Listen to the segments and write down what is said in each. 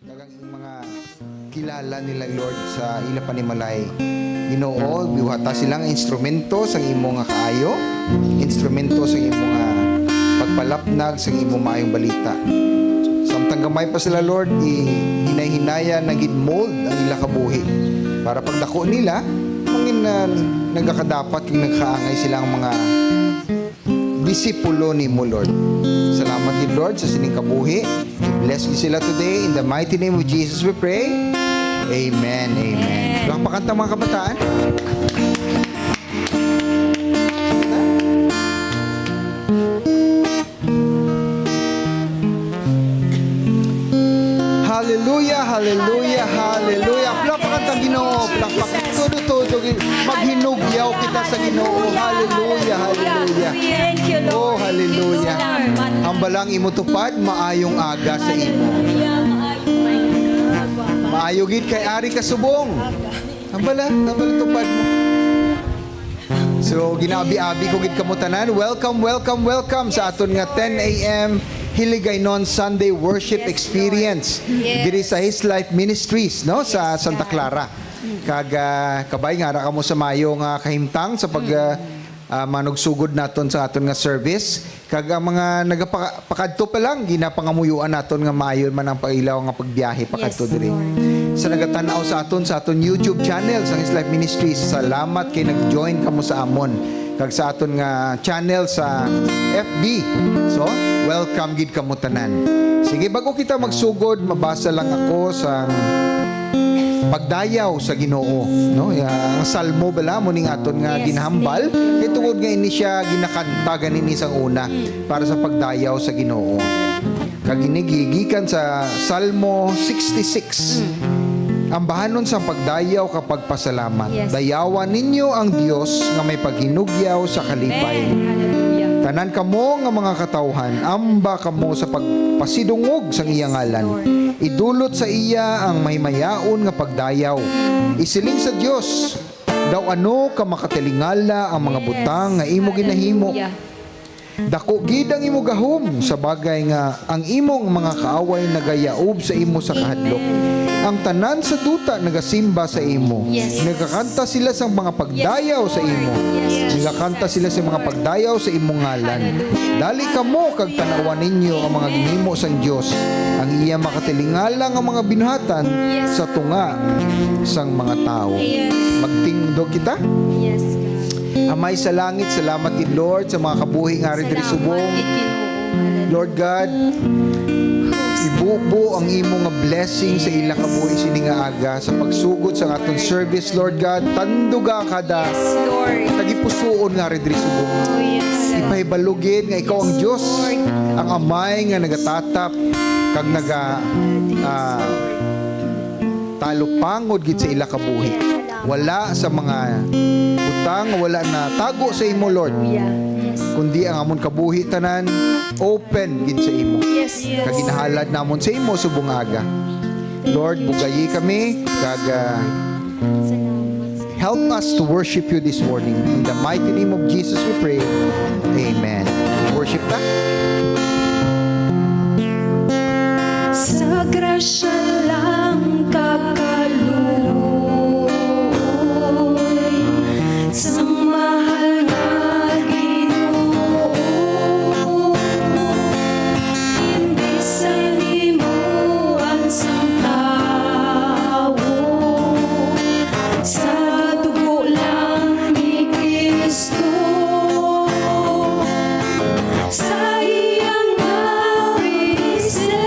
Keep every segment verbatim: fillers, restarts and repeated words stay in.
Kag ang mga kilala nila, Lord, sa ila panimalay. Ginoo, buhata sila nga instrumento sang imo nga kaayo, instrumento sang imo nga pagpalapnag sang imo maayong balita. Samtang gamay pa sila, Lord, i-, hinay-hinaya na gid mold ang ila kabuhi. Para pagdako nila, mangin na nagakadapat kag nagkaangay sila ang mga disipulo nimo, Lord. Salamat gid, Lord, sa sining kabuhi. I-bless gid sila today. In the mighty name of Jesus we pray. Amen. Amen. Amen. Palakpakan ta, mga kabataan. Hallelujah, hallelujah, hallelujah. Palakpakan ta ang Ginoo. Palakpak. Todo-todo. Maghinugyaw kita sa Ginoo. Hallelujah, hallelujah. Thank you, Lord. Oh, hallelujah. Thank you, Lord. Ang balang imo tupad, maayong aga sa imo. Hallelujah. Maayong aga. Maayo gid kay ari ka subong. Ang bala, ang bala tupad mo. So, ginabi-abi ko gid kamo tanan. Welcome, welcome, welcome sa aton nga ten a m Hiligaynon Sunday Worship Yes, Experience Lord. Yes. Diri sa His Life Ministries, no, sa Yes, Santa God. Clara. Kag, ah, kabay nga ara kamo sa mayo nga kahimtang sa pag, ah, ah, manugsugod naton sa aton nga service. Kag ang mga nagapaka-, pakadto pa lang, ginapangamuyoan naton nga maayo man ang pailaw nga pagbiyahe pakadto Yes, diri. Lord. Sa nagatan-aw sa aton, sa aton YouTube channel, sa His Life Ministries, salamat kay nag-join kamo sa amon. Kag sa aton nga channel sa F B. So, welcome gid kamo tanan. Sige, bago kita magsugod, mabasa lang ako sa pagdayaw sa Ginoo, no? Ya, ang Salmo bala mo ning aton nga Yes, ginahambal. Thank you. Kay tungod nga ini siya ginakanta ganini sang una Mm. para sa pagdayaw sa Ginoo. Kag ini gigikan sa Salmo sixty-six. Mm. Ambahanon sang pagdayaw kag pagpasalamat. Yes. Dayawa ninyo ang Dios nga may paghinugyaw sa kalipay. Amen. Hallelujah. Tanan kamo nga mga katawhan, amba kamo sa pagpasidungog sang Yes, iya ngalan. Lord. Idulot sa iya ang mahimayaon nga pagdayaw. Isiling sa Dios, "Daw ano ka makatilingala ang mga Yes. butang nga imo ginahimo? Hallelujah. Dako gid ang imo gahom, sa bagay nga ang imong mga kaaway nagayaob sa imo sa kahadlok. Amen. Ang tanan sa duta nagasimba sa imo. Yes. Nagakanta sila sang mga pagdayaw sa imo. Yes, Lord. Yes, Nagakanta Jesus. sila sa mga pagdayaw sa imong ngalan. Hallelujah. Dali kamo kag tan-awan ninyo ang mga Amen. ginhimo sang Dios, ang iya makatilingala nga mga binuhatan Yes. sa tunga sang mga tawo." Amen. Magtindog kita. Yes, God. Amay sa langit, salamat gid, Lord, sa mga kabuhi nga ari diri Salamat subong. gid, Ginoo. Hallelujah. Lord God, ibubo ang imo nga blessing sa ila kabuhi sini nga aga sa pagsugod sa aton service, Lord God. Tanduga kada Yes, Lord. tagipusoon nga ari diri subong. Oh, yes. Ipahibalo gid nga ikaw ang Yes, Dios, Lord. ang Amay nga nagatatap kag naga, ah, talupangod gid sa ila kabuhi. Wala sa mga butang nga wala natago sa imo, Lord. Hallelujah. Yes. Kundi ang amon kabuhi tanan open gid sa imo. Yes, Lord. Kag ginahalad namon sa imo subong aga. Lord, bugayi kami kag, ah, Salamat. help us to worship you this morning. In the mighty name of Jesus we pray. Amen. Worship ta. Sa grasya lang kag kaluoy sang mahal nga Ginoo, hindi sa himuan sang tawo, sa dugo lang ni Cristo, sa iyang nga presensya,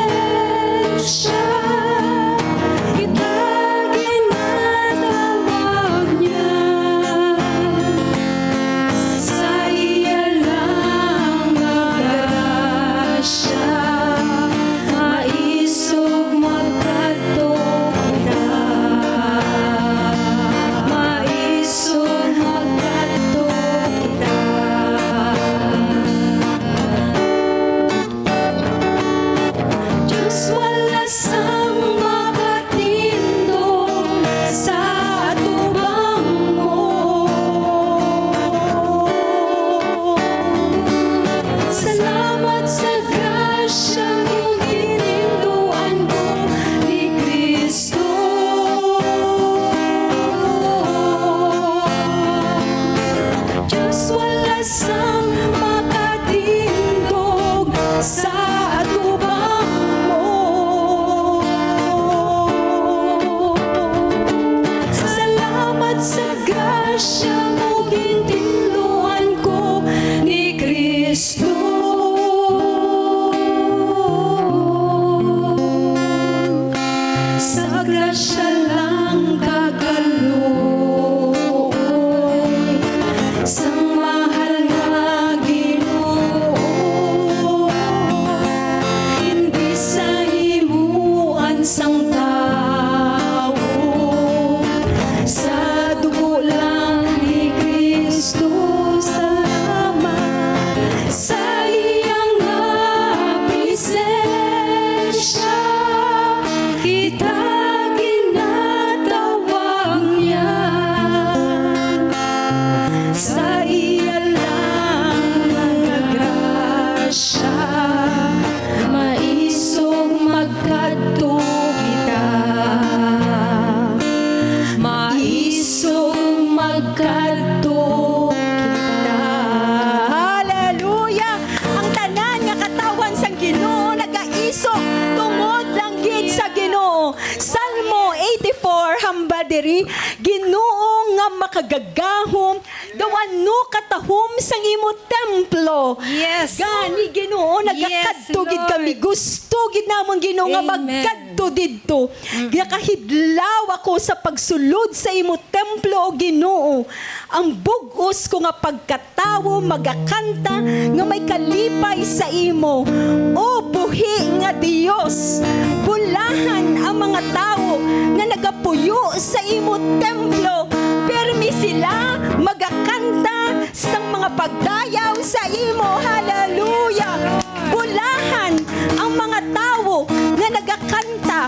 diri, Ginoo nga makagagahom, daw ano katahom sang imo templo. Yes. Gani, Ginoo, nagakadto gid kami. Gusto gid namon, Ginoo, nga magkadto didto. Nakahidlaw ako sa pagsulod sa imo templo, O Ginoo. Ang bug-os ko nga pagkatawo magakanta nga may kalipay sa imo. O buhi nga Dios, bulahan ang mga tawo nga nagapuyo sa imo templo. Pirmi sila magakanta sang mga pagdayaw sa imo. Hallelujah! Bulahan ang mga tawo nga nagakanta,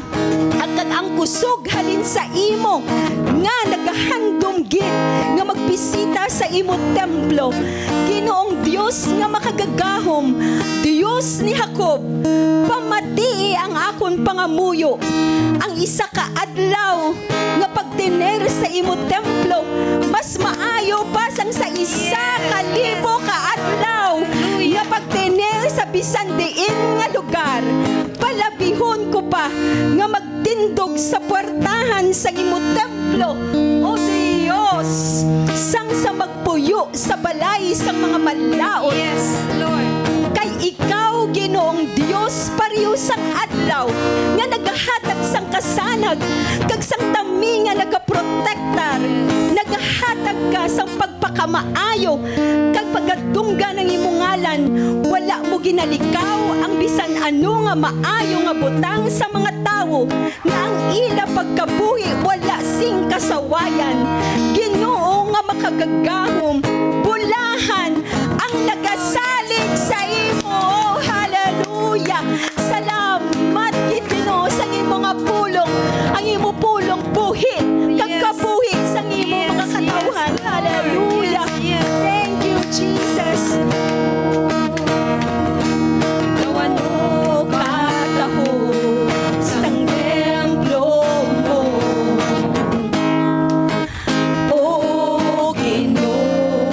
at kag ang kusog halin sa imo nga nagahandom gid nga magbisita sa imo templo. Ginoong Dios nga makagagahom, Dios ni Jacob, pamatii ang akon pangamuyo. Ang isa ka adlaw nga pagtener sa imo templo mas maayo pa sang sa isa ka libo ka adlaw nga pagtener sa bisan diin nga lugar. Palabihon ko pa nga magtindog sa puwertahan sang imo templo, O Dios, sang sa magpuyo sa balay sang mga malaut. Yes, Lord. Kay ikaw, Ginoong Dios, pareho sang adlaw nga nagahatag sang kasanag kag sang tami nga nagaprotektar, nagahatag ka sang pagpakamaayo kag pagadunggan ang imo ngalan. Wala mo ginalikaw ang bisan ano nga maayo nga butang sa mga tawo, nga ang ila pagkabuhi wala sing kasawayan. Ginoo nga makagagahom, bulahan ang nagasalig sa imo. Oh, hallelujah! Salamat gid, Ginoo, sa imo nga pulong. Ang imo pulong buhi kag kabuhi sa imo mga katawhan. Hallelujah! Thank you, Jesus. Daw ano katahom sang templo mo, O Ginoo,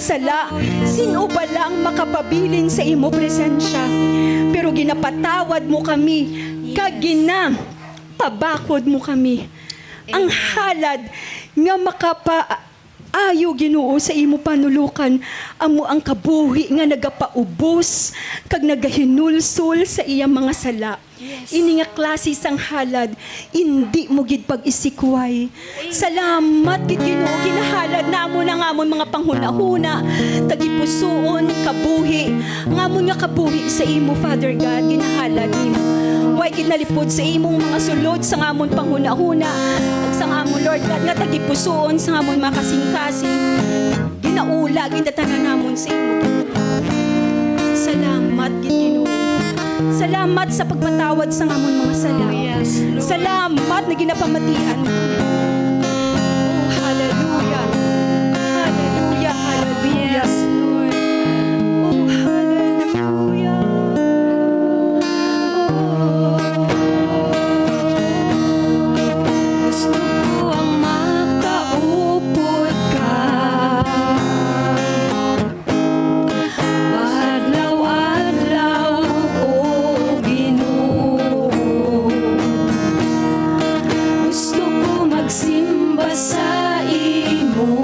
sala, sin-o bala ang makapabilin sa imo presensya? Pero ginapatawad mo kami, kag ginapabakod mo kami. Ang halad nga makapaayo, Ginoo, sa imo panulokan amo ang kabuhi nga nagapaubos kag nagahinulsol sa iya mga sala. Yes. Ini nga klase sang halad, indi mo gid pag-isikway. Salamat gid, Ginoo, ginahalad namon ang amon mga panghunahuna, tagipusoon, kabuhi, ang amon nga kabuhi sa imo, Father God, ginahalad nimo. Way gid nalipod sa imong mga sulod sang amon panghunahuna, kag sang amon, Lord God, nga tagipusoon sang amon mga kasingkasing. Ginaula gid ang tanan namon sa imo, Ginoo. Salamat gid, Ginoo. Salamat sa pagpatawad sa amon mga sala. Oh, yes, Lord. Salamat na ginapamatian mo. Oh, hallelujah. Hallelujah, hallelujah. Yes, Lord. Oh, hallelujah. Oh. Gusto ko ang makaupod ka. Adlaw-adlaw, O Ginoo, gusto ko magsimba sa imo.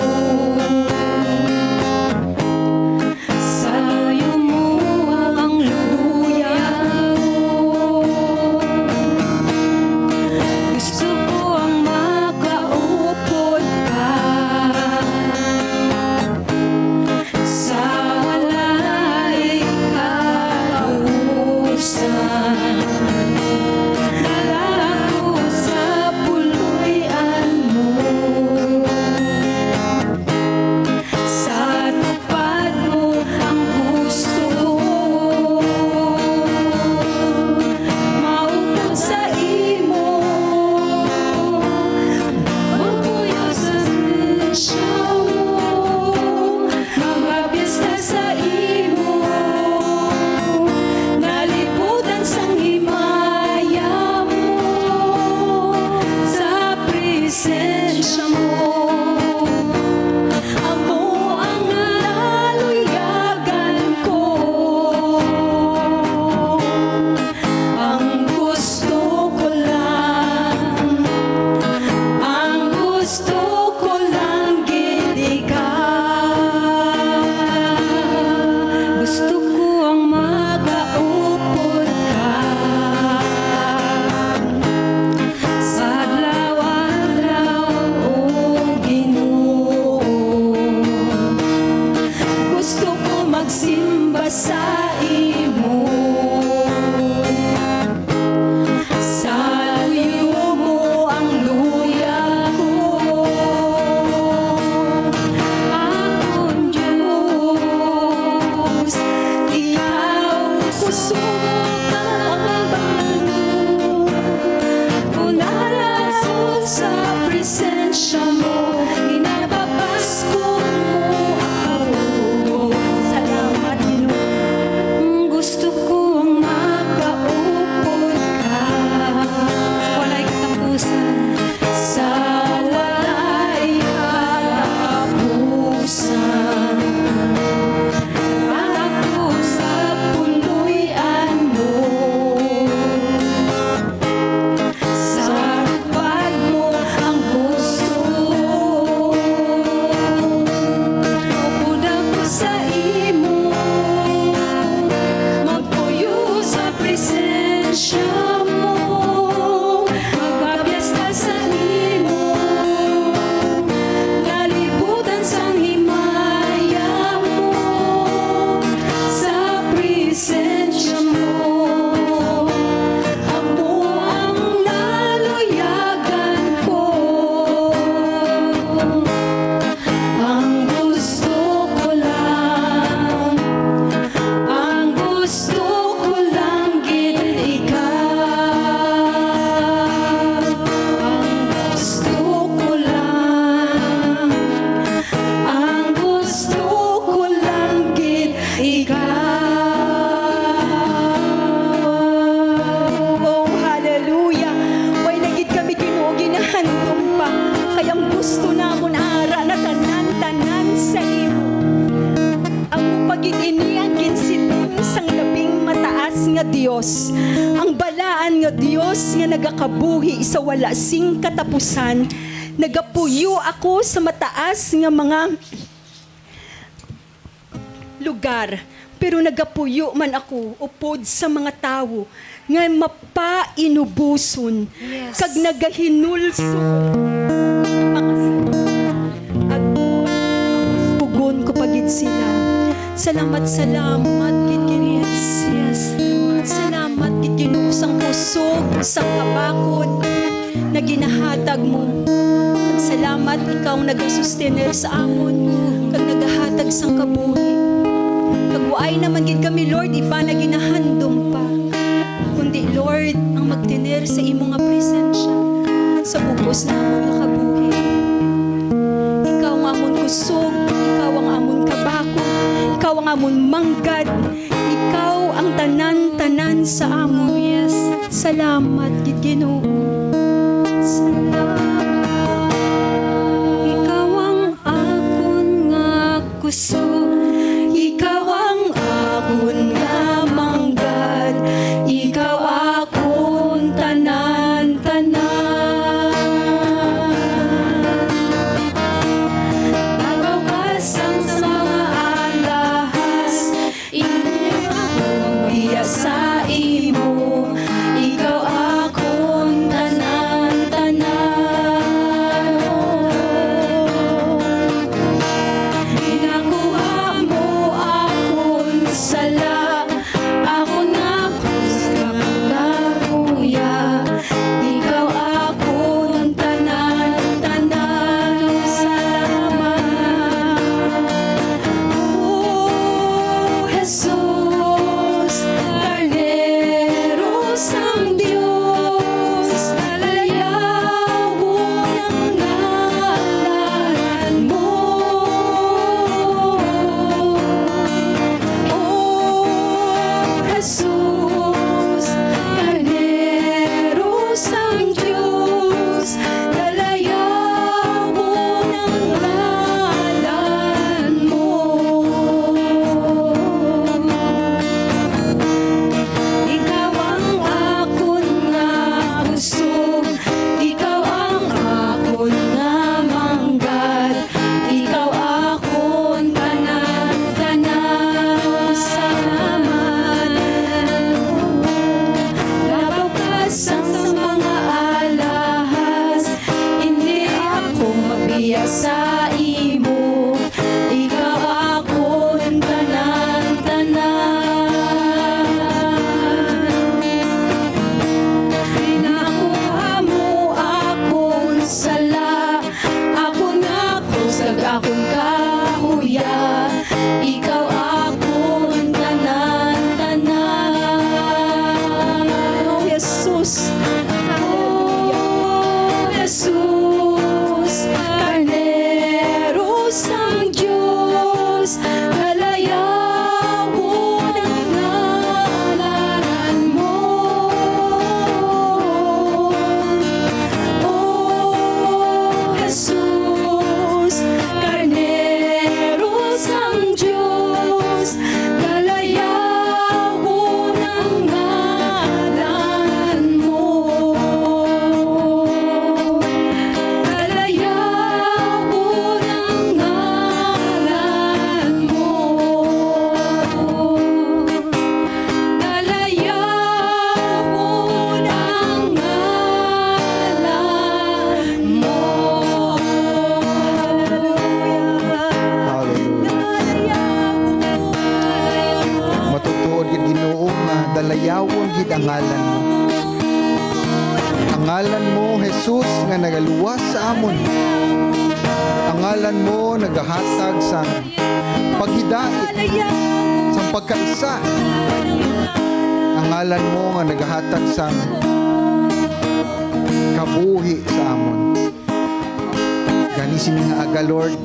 Dios, ang balaan nga Dios nga nagakabuhi sa wala sing katapusan. Nagapuyo ako sa mataas nga mga lugar, pero nagapuyo man ako upod sa mga tawo nga mapainuboson. Yes. Kag nagahinulsol mga salita. Ag pugon ko pa gid sila. Salamat, salamat gid, Ginoo. Yes, yes, Lord. Salamat gid, Ginoo, sang kusog, sang kabakod na ginahatag mo. Kag salamat, ikaw ang nagasustener sa amon, kag nagahatag sang kabuhi. Kag waay naman gid kami, Lord, iba na ginahandom pa, kundi, Lord, ang magtener sa imo nga presensya sa bug-os namon nga kabuhi. Ikaw ang amon kusog, ikaw ang amon kabakod, ikaw ang amon manggad, ikaw ang tanan-tanan sa amon. Yes. Salamat gid, Ginoo. Salamat. Ikaw ang akon nga kusog. Ikaw ang akon nga manggad. Ikaw akon tanan-tanan. Labaw ka sang sa mga alahas. Indi ako magbiya sa imo, ikaw akon tanan-tanan. Ginakuha mo akon sala, akon nga pagkakuya. Ikaw akon tanan-tanan. Salamat. O Jesus, Karnero sang Dios, layawon ang ngalan mo. O Jesus, Karnero sang Dios, dalayawon ang ngalan mo. Ikaw ang akon nga kusog, ikaw ang akon nga manggad. Ikaw akon tanan-tanan. Salamat. Labaw ka sang mga alahas, indi ako magbiya sa imo. Ikaw akon tanan-tanan. Ginakuha mo akon sala, akon nga krus kag akon kahuya, ikaw akon tanan-tanan. O Jesus, hallelujah. O Jesus, Karnero sang Dios, dalayawon ang ngalan mo. O Jesus, Karnero sang Dios, dalayawon ang ngalan mo. Dalayawon ang ngalan mo. Dalayawon ang ngalan mo. Hallelujah. Matutuod gid, Ginoo, nga dalayawon gid ang ngalan mo. Ang ngalan mo, Jesus, nga nagaluwas sa amon. Ang ngalan mo nagahatag sang paghidait, sang pagkaisa. Ang ngalan mo nga nagahatag sang kabuhi sa amon. Gani sini nga aga, Lord,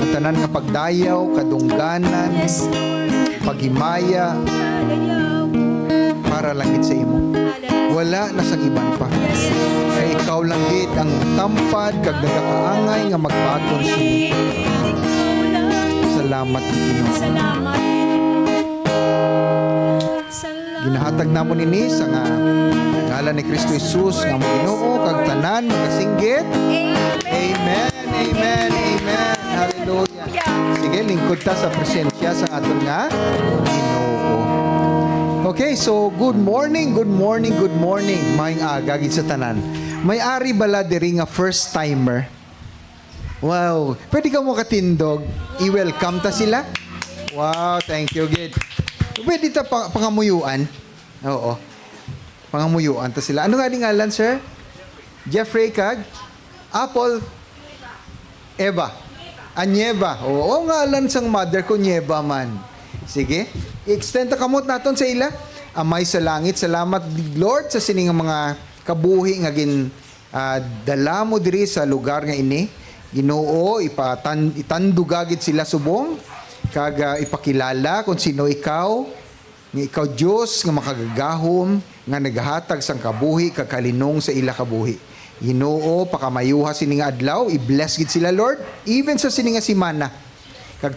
ang tanan nga pagdayaw, kadungganan, paghimaya, para lang gid sa imo. Wala na sang iban pa. Kay ikaw lang gid ang tampad kag nagakaangay nga magbaton sini. Salamat, Ginoo. Salamat, Ginoo. Ginahatag namon ini sa nga ngalan ni Kristo Jesus nga among Ginoo, kag tanan magasinggit, Amen. Amen. Amen. Amen. Hallelujah. Sige, lingkod ta sa presensya sa aton nga Ginoo. Okay, so good morning, good morning, good morning. Maayong aga gid sa tanan. May ari bala diri nga first timer? Wow, pwede ka mo katindog. I-welcome ta sila. Wow, thank you, gid. Pwede ta pa pangamuyuan? Oo. Pangamuyuan ta sila. Ano nga di ngalan, sir? Jeffrey kag Apple? Eva. Anyeva. Oo, ngalan sang mother ko, Nyeva man. Sige. I-extend ta kamot naton sa ila. Amay sa langit, salamat, Lord, sa sini nga mga kabuhi nga gin ah, dala mo diri sa lugar nga ini. Ginoo, ipatan-, itanduga gid sila subong, kag, ah, ipakilala kon sino ikaw, nga ikaw Dios nga makagagahom, nga nagahatag sang kabuhi kag kalinong sa ila kabuhi. Ginoo, pakamayuha sini nga adlaw, i-bless gid sila, Lord, even sa sini nga semana. Kag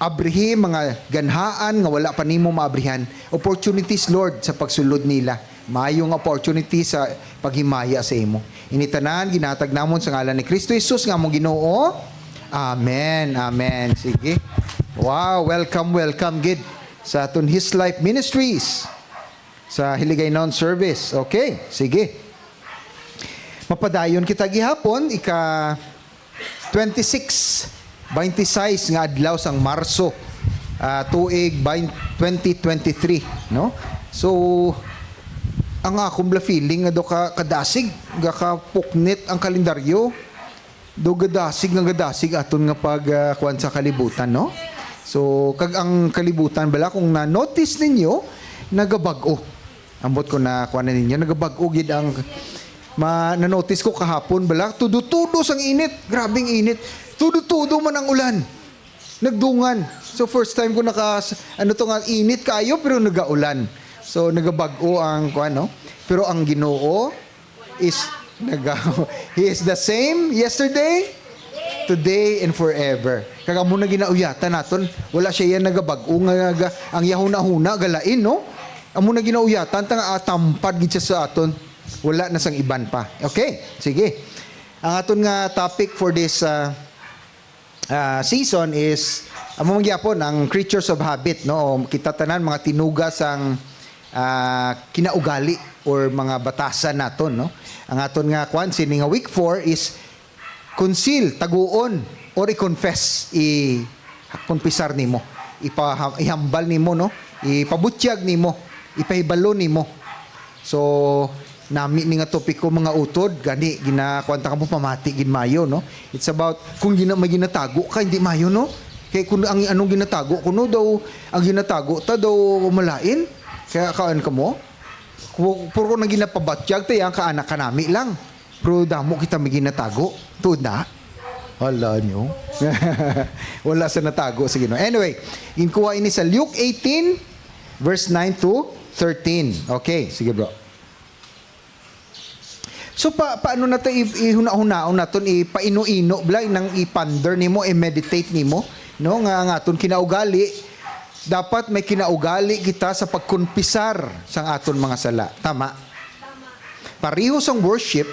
abrihi mga ganhaan nga wala pa nimo maabrihan. Opportunities, Lord, sa pagsulod nila. Maayo nga opportunity sa paghimaya sa imo. Ini tanan ginatag namon sa ngalan ni Kristo Jesus nga among Ginoo. Amen. Amen. Sige. Wow, welcome, welcome gid sa aton His Life Ministries sa Hiligaynon service. Okay, sige. Mapadayon kita gihapon, ika twenty-six, twenty-six nga adlaw sang Marso, ah, tuig bain-, twenty twenty-three, no? So, ang akong bala feeling nga do ka kadasig, ga kapuknit ang kalendaryo, do gadasig nga gadasig aton nga pag, ah, kuwan sa kalibutan, no? So, kag ang kalibutan bala, kung na-notice ninyo, nagabag-o. Ambot ko na kuwan na ninyo, nagabag-o gid ang ma-, na-notice ko kahapon bala, tudo-tudo sang init, grabing init. Tudo-tudo man ang ulan. Nagdungan. So, first time ko naka, ano to nga, init kaayo, pero nagaulan. So, nagabag-o ang kuwan, no? Pero ang Ginoo is naga-, He is the same yesterday, today, and forever. Kag amo na ginauyatan naton, wala siya yan nagabag-o nga, nga, ang yahuna-huna galain, no? Amo na ginauyatan, ta nga, ah, tampad gid siya sa aton. Wala na sang iban pa. Okay, sige. Ang aton nga topic for this, ah, ah, season is, amo man gyapon ang creatures of habit, no? O kita tanan mga tinuga sang, ah, kinaugali or mga batasan naton, no? Ang aton nga kwan sini nga week four is conceal, taguon, or i-confess, i-, kumpisar nimo, ipaha-, ihambal nimo, no? Ipabutyag nimo, ipahibalo nimo. So, nami ni nga topiko, mga utod, gani ginakuan ta kamo pamati gid mayo, no? It's about kung gina-, may ginatago ka, hindi mayo, no? Kay kung ang anong ginatago kuno daw, ang ginatago ta daw malain, kaya kaan kamo? Ku-, puro na ginapabatyag ta, yan ka anak kanami lang. Pero damo kita may ginatago. Tuod na. Hala nyo. Wala sa natago. Sige, no. Anyway, ginkuha ini sa Luke eighteen, verse nine to thirteen. Okay, sige, bro. So, pa, paano na to i-, ihuna-hunaon naton, ipaino-ino, bla, nang i-ponder nimo, i-meditate nimo, no? Nga ang aton kinaugali, dapat may kinaugali kita sa pagkumpisar sang aton mga sala. Tama? Pareho sang worship,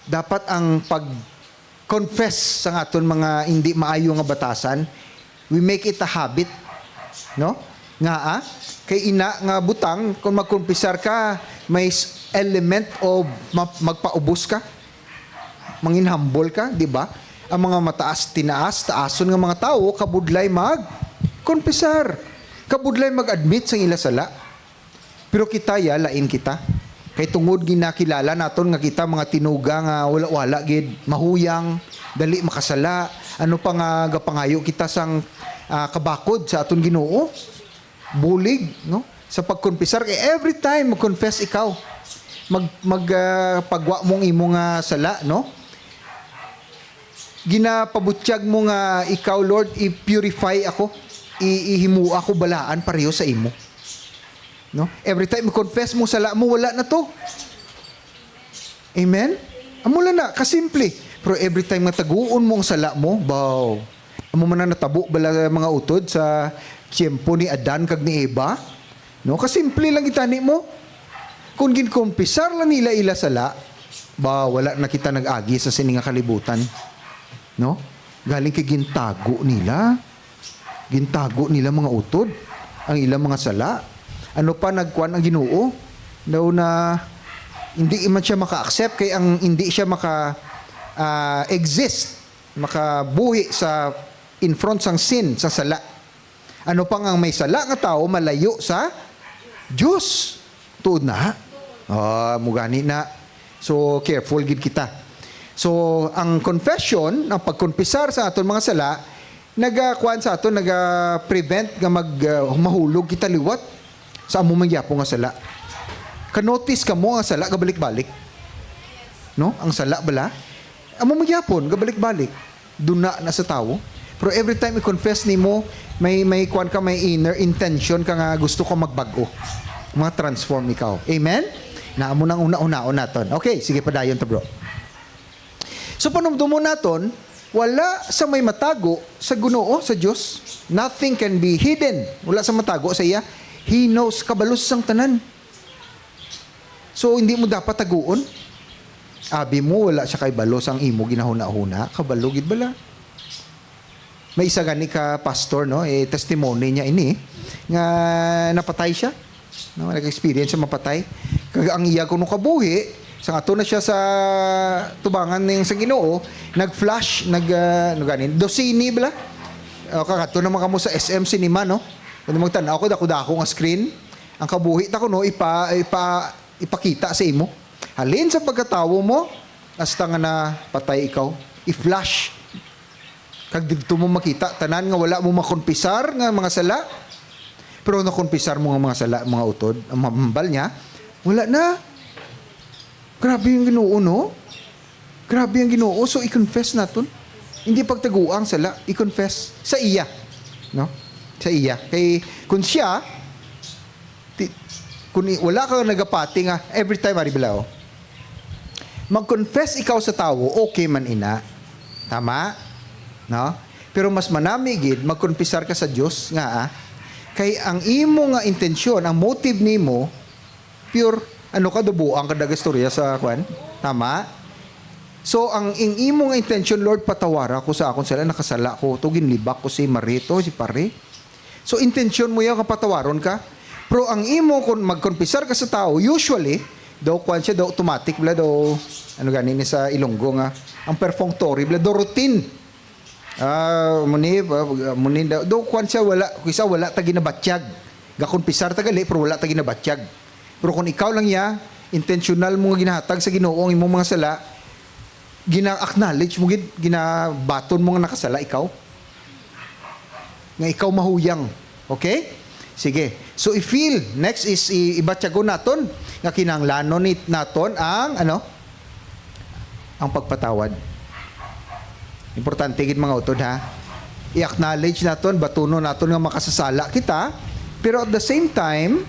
dapat ang pag-confess sang aton mga hindi maayo nga batasan, we make it a habit, no? Nga, ah, kay ina nga butang, kung magkumpisar ka, may s-, element of ma-, magpaubos ka, mangin-humble ka, di ba? Ang mga mataas, tinaas, taason nga mga tawo, kabudlay mag-kumpisar, kabudlay mag-admit sang ila sala. Pero kita, ya, lain kita. Kay tungod ginakilala naton nga kita mga tinuga nga wala-wala gid, mahuyang, dali makasala, ano pa nga gapangayo kita sang, ah, kabakod sa aton Ginoo? Bulig, no? Sa pagkonfesar, kay every time mag-confess ikaw, mag, mag, ah, pagwa mong imo nga sala, no? Ginapabutyag mo nga ikaw, Lord, i-purify ako, i-, ihimo ako balaan pareho sa imo. No? Every time i-confess mo sala mo, wala na to. Amen? Amo lang na, kasimple. Pero every time nga taguon mo ang sala mo, baw. Amo man ang natabo bala, mga utod, sa tiyempo ni Adan kag ni Eva. No? Kasimple lang gid tani mo. Kung ginkumpisar lang nila ila sala, ba, wala na kita nag-agi sa sini nga kalibutan. No? Galing kay gintago nila. Gintago nila, mga utod, ang ilang mga sala. Ano pa, nagkuan ang Ginoo? Daw na hindi man siya maka-accept kay ang hindi siya maka, ah, exist, makabuhi sa in front sang sin, sa sala. Ano pa nga ang may sala nga tawo malayo sa Dios? Tuod na. Ah, mo gani na. So, careful gid kita. So, ang confession, ang pagkonpisar sa aton mga sala, nagakuan sa aton, naga-prevent nga mag, ah, mahulog kita liwat sa amo man gyapon nga sala. Ka-notice kamo nga sala gabalik-balik? No? Ang sala bala? Amo man gyapon, gabalik-balik. Duna na sa tawo. Pero every time i-confess nimo, may, may kuan ka, may inner intention ka nga gusto ka magbag-o. Ma-transform ikaw. Amen? Na amo nang una-unaon naton. Okay, sige, padayon ta, bro. So, panumdumon naton, wala sa may matago sa Ginoo, sa Dios. Nothing can be hidden. Wala sa matago sa iya. He knows, kabalo sang tanan. So, hindi mo dapat taguon. Abi mo, wala siya kay balo sang imo ginahuna-huna. Kabalo gid bala. May isa gani ka pastor, no? Eh, testimony niya ini, nga napatay siya. No, nag-experience siya mapatay. Kag ang iya kuno kabuhi, sang ato na siya sa tubangan ning sa Ginoo, nag-flash, nag, ah, ano gani, dosini bala. O, kag adto naman kamo sa S M Cinema, no? Kung magtan-aw ko, dako-dako nga screen. Ang kabuhi ta kuno, ipa, ipa, ipakita sa imo. Halin sa pagkatawo mo, hasta nga napatay ikaw, i-flash. Kag didto mo makita, tanan nga wala mo makonpisar nga mga sala. Pero nakonpisar mo nga mga sala, mga utod, ang hambal niya, wala na. Grabe ang Ginoo, no? Grabe ang Ginoo. So, i-confess naton. Hindi pagtagua ang sala, i-confess sa iya, no? Sa iya. Kay, kung siya, ti-, kung i-, wala ka nagapati nga, every time, ari bala, oh. Mag-confess ikaw sa tawo, okay man ina. Tama? No? Pero mas manami gid, magkonpisar ka sa Dios nga, ah, kay ang imo nga intensyon, ang motive nimo, pure, ano ka, dubuang ka daga istorya sa kwan? Tama? So, ang, ang imo nga intensyon, "Lord, patawara ko sa akon sala, nakasala ko to, ginlibak ko si Marito, si Pare." So, intensyon mo yan, kapatawaron ka. Pero ang imo, kung magkonpisar ka sa tao, usually, daw kwan siya, daw automatic, bala, daw, ano gani ni sa Ilonggo nga, ang perfunctory, bala, daw routine. Ah, muni, ah, muni, daw, daw kwan siya, wala, kisa wala ta ginabatyag. Gakonpisar ta gali, pero wala ta ginabatyag. Pero kung ikaw lang ya, intentional mo nga ginahatag sa Ginoo ang imong mga sala, gina-acknowledge mo gid, ginabaton mo nga nakasala ikaw. Nga ikaw mahuyang. Okay? Sige. So, i-feel. Next is, i-, ibatyagon naton nga kinahanglanon ni, naton ang, ano? Ang pagpatawad. Importante gid, mga utod, ha? I-acknowledge naton, batunon naton nga makasasala kita, pero at the same time,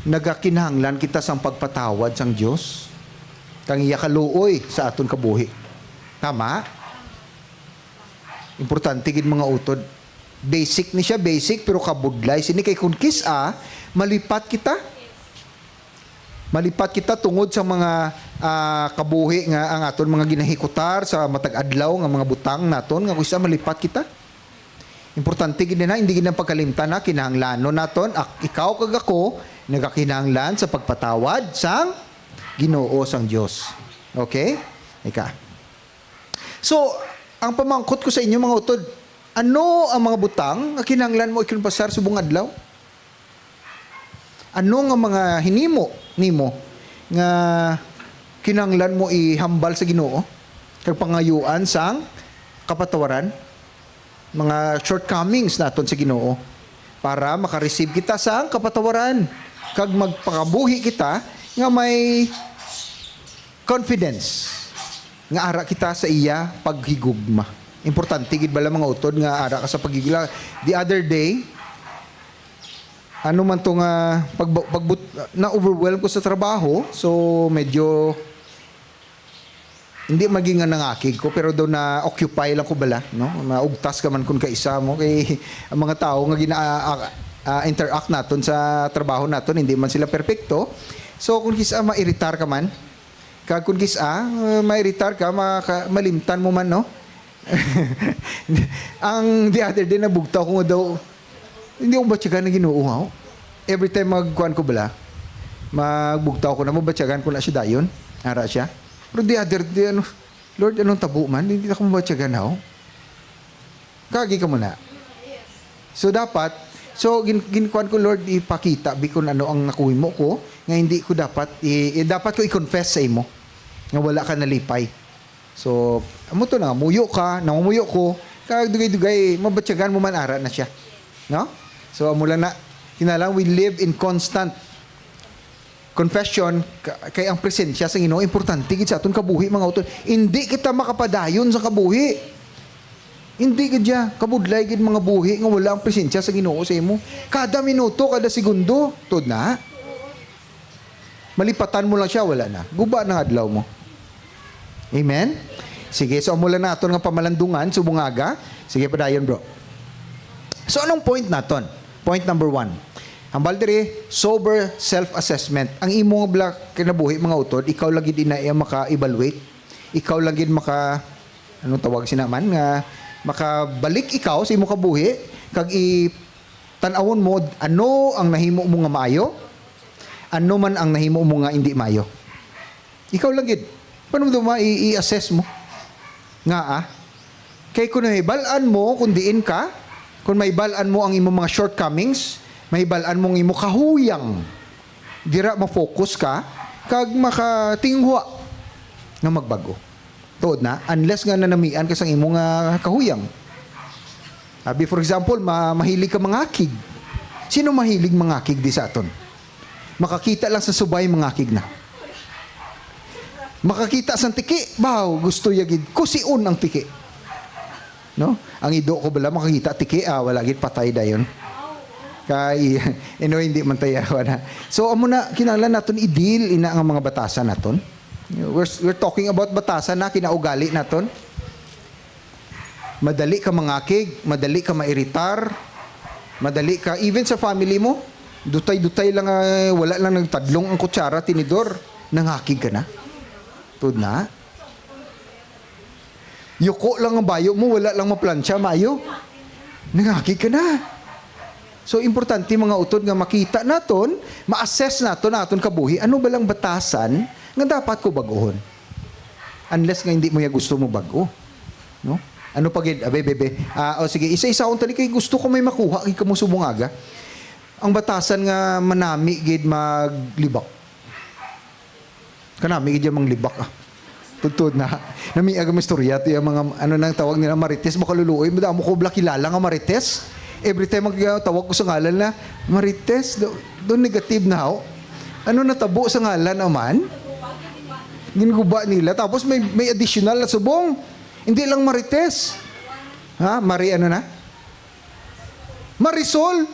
nagakinahanglan kita sang pagpatawad sang Dios kang iya kaluoy sa aton kabuhi. Tama? Importante gid, mga utod. Basic ni siya, basic, pero kabudlay sini kay kung kis-a, malipat kita. Malipat kita tungod sa mga, ah, kabuhi nga ang aton mga ginahikutar sa matag adlaw nga mga butang naton nga kis-a malipat kita. Importante gid na, hindi gid na pagkalimtan na, kinahanglanon naton, ak-, ikaw kag ako, nagakinahanglan sa pagpatawad sang Ginoo sang Dios. Okay? Ika. So, ang pamangkot ko sa inyo, mga utod, ano ang mga butang nga kinahanglan mo ikonpasar subong adlaw? Ano nga mga hinimo nimo nga kinahanglan mo ihambal sa Ginoo kag pangayuan sang kapatawaran? Mga shortcomings naton sa Ginoo para maka-receive kita sang kapatawaran kag magpakabuhi kita nga may confidence nga ara kita sa iya paghigugma. Importante gid bala, mga utod, nga ara ka sa paghigugma? The other day, ano man to nga pag, pagbut-, na-overwhelm ko sa trabaho, so medyo hindi maging nga nangakig ko, pero daw na-occupy lang ko bala, no? Maugtas ka man kun kaisa mo kay ang mga tawo nga gina-, ah, ah, interact naton sa trabaho naton, hindi man sila perpekto. So, kung kis-a mairitar ka man, kag kung kis-a, ah, mairitar ka, maka-, malimtan mo man, no? Ang the other day, nabugtaw ko nga daw, hindi ko batyagan ang Ginoo, ha? Every time magkuan ko bala, magbugtaw ko na, mabatyagan ko na siya dayon. Ara siya. Pero the other day, ano, "Lord, anong tabo man? Hindi ako mabatyagan, ha?" Kagi ka muna. So, dapat, so, gin-, ginkuan ko, "Lord, ipakita bi kung ano ang nakuhimo ko, nga hindi ko dapat, i-, i-, dapat ko i-confess sa imo, nga wala ka nalipay." So, amo to na, muyo ka, namumuyo ko, kag dugay-dugay, mabatyagan mo man ara na siya. No? So, amo lang na, kinahanglan we live in constant confession, ka-, kay ang presensya sa Ginoo importante gid sa aton kabuhi, mga utod. Hindi kita makapadayon sa kabuhi. Hindi gid ya, kabudlay gid, mga buhi, nga wala ang presensya sa Ginoo sa imo. Kada minuto, kada segundo, tuod na. Malipatan mo lang siya, wala na. Guba na ang adlaw mo. Amen? Sige, so amo lang naton nga pamalandungan subong nga aga. Sige, padayon, bro. So, anong point naton? Point number one. Hambal diri, sober self-assessment. Ang imo nga bala kinabuhi, mga utod, ikaw lang gid ina iya maka-evaluate. Ikaw lang gid maka, anong tawag sina man, nga makabalik ikaw sa imo kabuhi, kag i-, tan-awon mo ano ang nahimo mo nga maayo, ano man ang nahimo mo nga hindi maayo. Ikaw lang gid. Paano mo ma-, i-, i-assess mo? Nga, ah? Kay kung nahibal-an mo kung diin ka, kung mahibal-an mo ang imong mga shortcomings, mahibal-an mo ang imong kahuyang, dira ma-focus ka, kag makatinguha nga magbag-o. Tuod na, unless nga nanamian ka sang imong, ah, kahuyang. Abi, for example, ma-, mahilig ka mangakig. Sino mahilig mangakig di sa aton? Makakita lang sa subay, mangakig na. Makakita sang tiki, baw, gusto ya gid. Kusion ang tiki. No? Ang ido ko bala, makakita tiki, ah, wala gid, patay dayon. Kay, ino, hindi man tayawa na. So, amo na, kinahanglan naton i-deal ina nga mga batasan naton. We're, we're talking about batasan na kinaugali naton. Madali ka mangakig, madali ka mairitar, madali ka, even sa family mo, dutay-dutay lang, ah, wala lang nagtadlong ang kutsara, tinidor, nangakig ka na. Tuod na. Yuko lang ang bayo mo, wala lang maplantsa, maayo. Nangakig ka na. So, importante, mga utod, nga makita naton, ma-assess naton ang aton kabuhi. Ano ba lang batasan nga dapat ko bag-ohon? Unless nga hindi mo ya gusto mo bag-o. No? Ano pa gid? Abe, bebe. Ah, o sige, isa-isa akong tali kay gusto ko may makuha kay kamo subong aga. Ang batasan nga manami gid maglibak. Kanami gid ya manglibak, ah. Tuod-tuod na. Nami aga mo istorya to ya mga, ano nang tawag nila, marites, makaluluoy. Madamo ko bala kilala nga marites. Every time magtawag ko sa ngalan na, "Marites, do, do negative na, ho." Ano natabo sa ngalan, aman? Ginguba nila. Tapos may, may additional na subong. Hindi lang marites. Ha? Mari ano na? Marisol.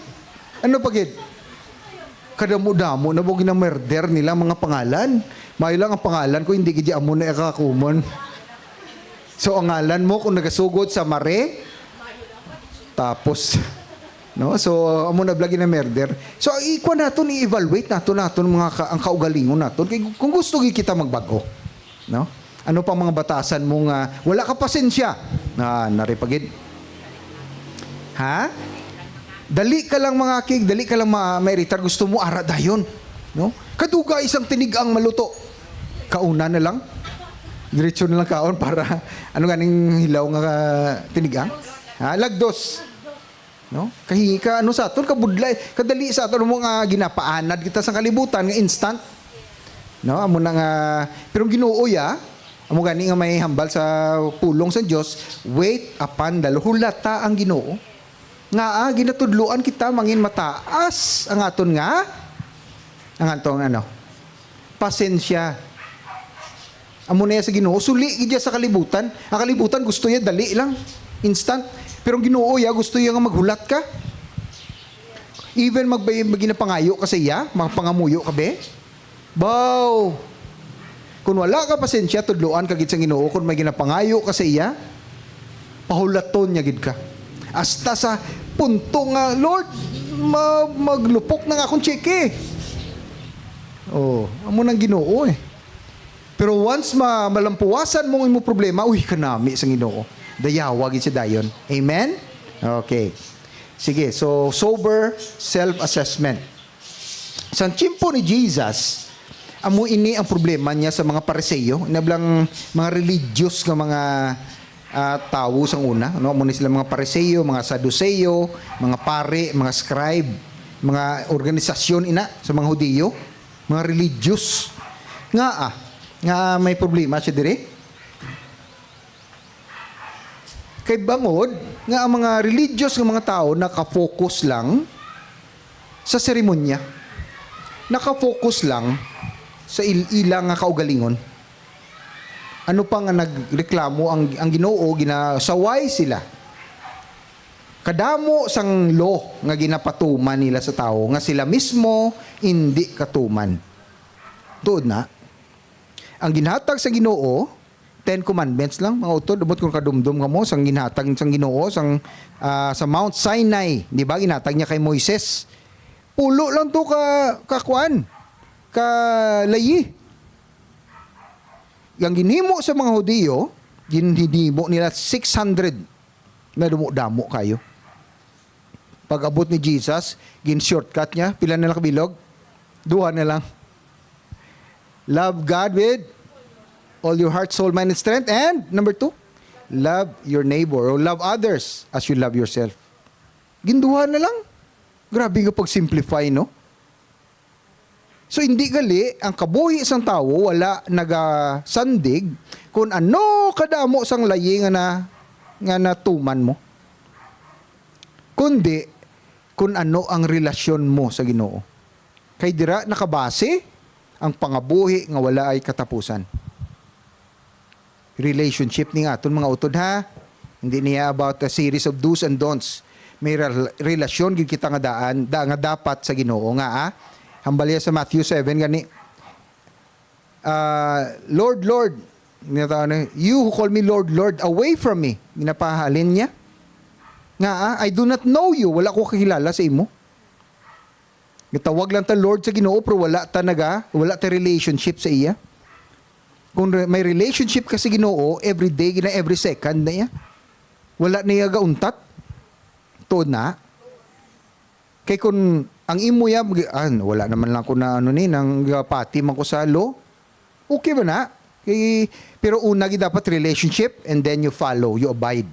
Ano pa gid? Kadamo-damo na mo gina-murder nila mga pangalan. Maayo lang ang pangalan ko, hindi gid amo na ka-common. So, ang ngalan mo, kung nagasugod sa Mare, tapos, no? So, amo na bala gina-murder. So, ikuan naton, i-evaluate naton, naton mga ka-, ang kaugalingon naton. Kay kung gusto gid kita magbag-o, no? Ano pang mga batasan mo nga wala ka pasensya? Ah, nari pa gid. Ha? Dali ka lang mangakig, dali ka lang ma-, mairitar, gusto mo ara dayon, no? Kadugay sang tinigang maluto. Kauna na lang. Diretso na lang kaon para ano ganing hilaw nga tinigang? Ha? Lagdos. No? Kahi-, ka, ano sa aton, kabudlay, kadali sa aton mo nga ginapaanad kita sa kalibutan nga instant. No? Amo na nga, pero ang Ginoo ya, amo gani nga may hambal sa pulong sa Dios, "Wait upon the Lord." Hulata ang Ginoo. Nga, ah, ginatudloan kita mangin mataas ang aton nga, ang aton ano, pasensya. Amo na ya sa Ginoo, suli gid ya sa kalibutan. Ang kalibutan gusto ya dali lang, instant. Pero ang Ginoo ya gusto ya nga maghulat ka. Even mag-, mag-, ginapangayo ka sa iya, makapangamuyo ka, be. Baw! Kung wala ka pasensya, tudloan ka gid sa Ginoo. Kung may ginapangayo ka sa iya, pahulaton niya gid ka. Hasta sa punto nga, "Lord, ma-, maglupok na nga akong tseke. Oh, amo nang Ginoo eh. Pero once ma-, malampuwasan mo ang imong problema, uy, kanami sang Ginoo. Dayawa gid si dayon. Amen? Okay. Sige, so sober self-assessment. Sa tiyempo ni Jesus, amo ini ang problema niya sa mga Pariseo, ina bala nga mga religious nga mga, ah, tawo sang una, no? Amo ni sila mga Pariseo, mga Saduseo, mga pari, mga scribe, mga organisasyon ina sa mga Hudiyo, mga religious. Nga, ah, nga may problema siya diri? Kay bangod nga ang mga religious nga mga tawo naka-focus lang sa seremonya. Naka-focus lang sa il-, ila nga kaugalingon. Ano pa nga nagreklamo ang, ang Ginoo, ginasaway sila. Kadamo sang law nga ginapatuman nila sa tawo nga sila mismo indi katuman. Tuod na, ang ginhatag sa Ginoo, Ten Commandments lang, mga utod, umot kung kadumdom kamo, sang ginhatag sang Ginoo, sang, ah, sa Mount Sinai, di ba, ginhatag niya kay Moises. Pulo lang to ka, ka kuan, ka layi. Ang ginhimo sa mga Hudiyo, ginhimo nila six hundred. Nadamo-damo kayo. Pag-abot ni Jesus, gin-shortcut niya. Pila na lang kabilog? Duha na lang. Love God with all your heart, soul, mind, and strength. And number two, love your neighbor or love others as you love yourself. Ginduha na lang. Grabe nga pag-simplify, no? So, hindi gali ang kabuhi sang tawo wala nagasandig kun ano kadamo sang layi nga na, nga natuman mo, kundi kun ano ang relasyon mo sa Ginoo. Kay dira nakabase ang pangabuhi nga wala ay katapusan. Relationship ni nga aton, mga utod, ha. Hindi niya about a series of do's and don'ts. May rel-, relasyon gid kita nga daan, da, nga dapat sa Ginoo nga, ah. Hambal niya sa Matthew seven gani, ah, "Lord, Lord," ginatawag na, "You who call me Lord, Lord, away from me." Ginapahalin niya. Nga, ah, "I do not know you." Wala ko kakilala sa imo. Gitawag lang ta Lord sa Ginoo, pero wala ta naga, wala ta relationship sa iya. Kung re-, may relationship ka sa Ginoo, every day na, every second na iya. Wala na iya gauntat. Tuod na. Kay kung ang imo ya, mag-, ah, wala naman lang ko na ano ni, nang gapati man ko sa law. Okay ba na? Kay, pero una gid dapat relationship and then you follow, you abide.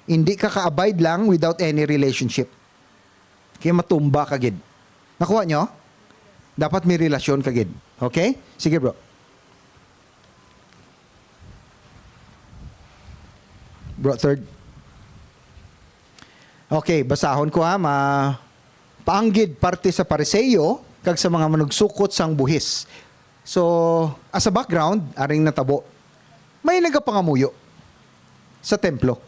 Hindi ka ka-abide lang without any relationship. Kaya matumba ka gid. Nakuha nyo? Dapat may relasyon ka gid. Okay? Sige, bro. Bro, third. Okay, basahon ko ha. Ma-, paanggid parte sa Pariseo kag sa mga manugsukot sang buhis. So, as a background, aring natabo. May nagapangamuyo sa templo.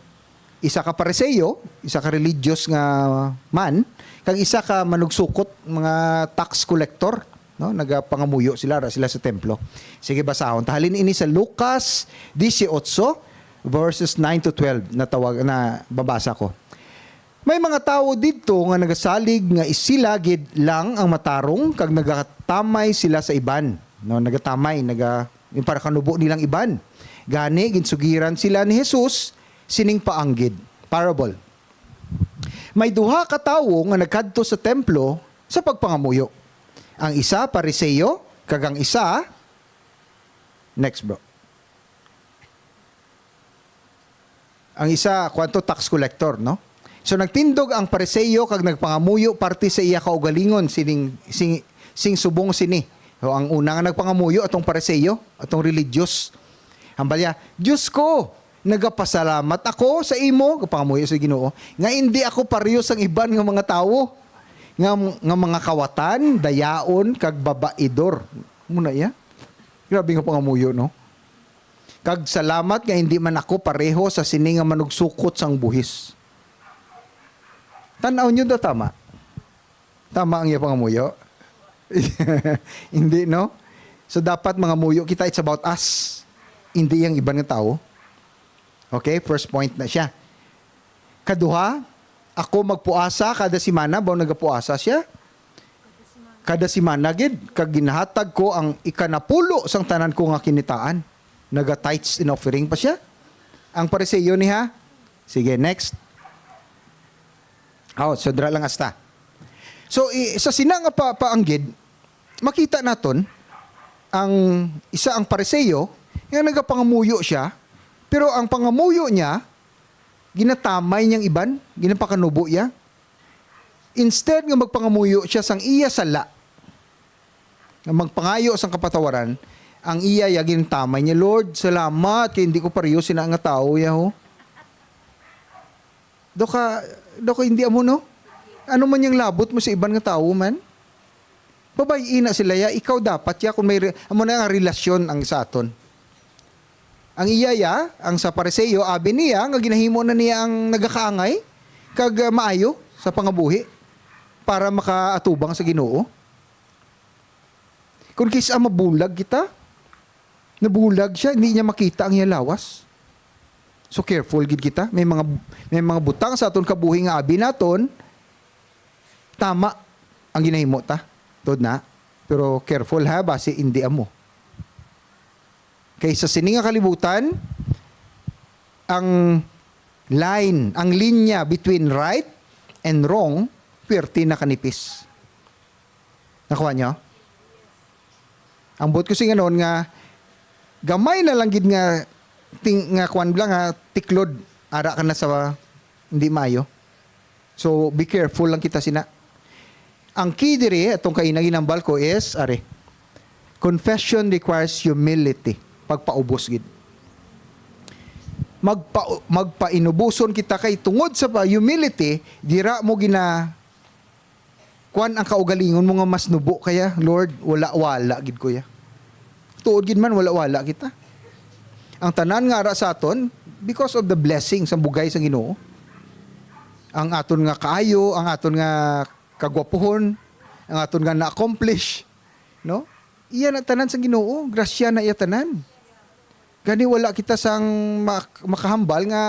Isa ka Pariseo, isa ka religious nga man, kag isa ka manugsukot, mga tax collector, no? Nagapangamuyo sila, ara sila sa templo. Sige, basahon ta. Halin ini sa Lucas dieciocho, verses nine to twelve, na tawag, na babasa ko. May mga tawo didto nga nagasalig nga sila gid lang ang matarong kag nagatamay sila sa iban. No, nagatamay, naga-, yung para kanubo nilang iban. Gani, ginsugiran sila ni Jesus sining paanggid. Parable. May duha ka tawo nga nagkadto sa templo sa pagpangamuyo. Ang isa, Pariseo, kag ang isa, next, bro. Ang isa, kwanto, tax collector, no? So, nagtindog ang Pariseo kag nagpangamuyo parte sa iya kaugalingon sining, sing, sing subong sini. So, ang una nga nagpangamuyo, atong Pariseo, atong religious. Hambal niya, "Diyos ko, nagapasalamat ako sa imo," kapangamuyo sa Ginoo, "nga indi ako pareho sang iban nga mga tawo, nga, nga mga kawatan, dayaon, kag babaidor." Muna iya. Grabe nga pangamuyo, no? "Kag salamat nga hindi man ako pareho sa sini nga manugsukot sang buhis." Tan-aw nyo daw, tama? Tama ang iya pangamuyo? Hindi, no? So, dapat mangamuyo kita, it's about us. Hindi ang iban nga tawo. Okay, first point na siya. Kaduha, ako magpuasa kada semana, ba nagapuasa siya? Kada semana gid, kag ginahatag ko ang ikanapulo sang tanan ko nga kinitaan. Naga-tithes and offering pa siya. Ang Pariseo ni ha? Sige, next. Oh, so dira lang hasta. So, i-, sa sina nga pa, paanggid, makita naton ang isa ang Pariseo nga nagapangamuyo siya, pero ang pangamuyo niya, ginatamay niyang iban, ginapakanubo iya. Instead nga magpangamuyo siya sang iya sala, nga magpangayo sang kapatawaran, ang iya ya gintamay niya, "Lord, salamat kay hindi ko pareho sina nga tawo ya, ho." Daw ka, daw ka hindi amo, no? Ano man yang labot mo sa iban nga tawo man? Babay-i na sila ya, ikaw dapat ya kung may re-, amo na nga relasyon ang sa aton. Ang iya ya, ang sa Pariseo, abi niya nga ginahimo na niya ang nagakaangay kag, ah, maayo sa pangabuhi para makaatubang sa Ginoo. Kung kis-a mabulag kita, nabulag siya, hindi niya makita ang iya lawas. So careful gid kita. May mga, may mga butang sa aton kabuhi nga abi naton, tama ang ginahimo ta. Tuod na. Pero careful ha, basi hindi amo. Kay sa sini nga kalibutan, ang line, ang linya between right and wrong, pwerte na kanipis. Nakuha niyo? Ang buot ko singanon nga, gamay na lang gid nga ting-, nga kuwan lang nga tiklod, ara ka na sa hindi maayo. So, be careful lang kita sina. Ang key diri, atong kaina ginambal ko is, ari, confession requires humility. Pagpaubos gid. Magpa-, magpainuboson kita kay tungod sa pa-, humility, dira mo gina-, kuwan ang kaugalingon mo nga mas nubo kaya, "Lord, wala-wala gid ko ya." Tuod gid man, wala-wala kita. Ang tanan nga ara sa aton, because of the blessing sa bugay sa Ginoo. Ang aton nga kaayo, ang aton nga kagwapuhon, ang aton nga na-accomplish, no? Iya na tanan sa Ginoo, grasya na iya tanan. Gani wala kita sang mak-, makahambal nga,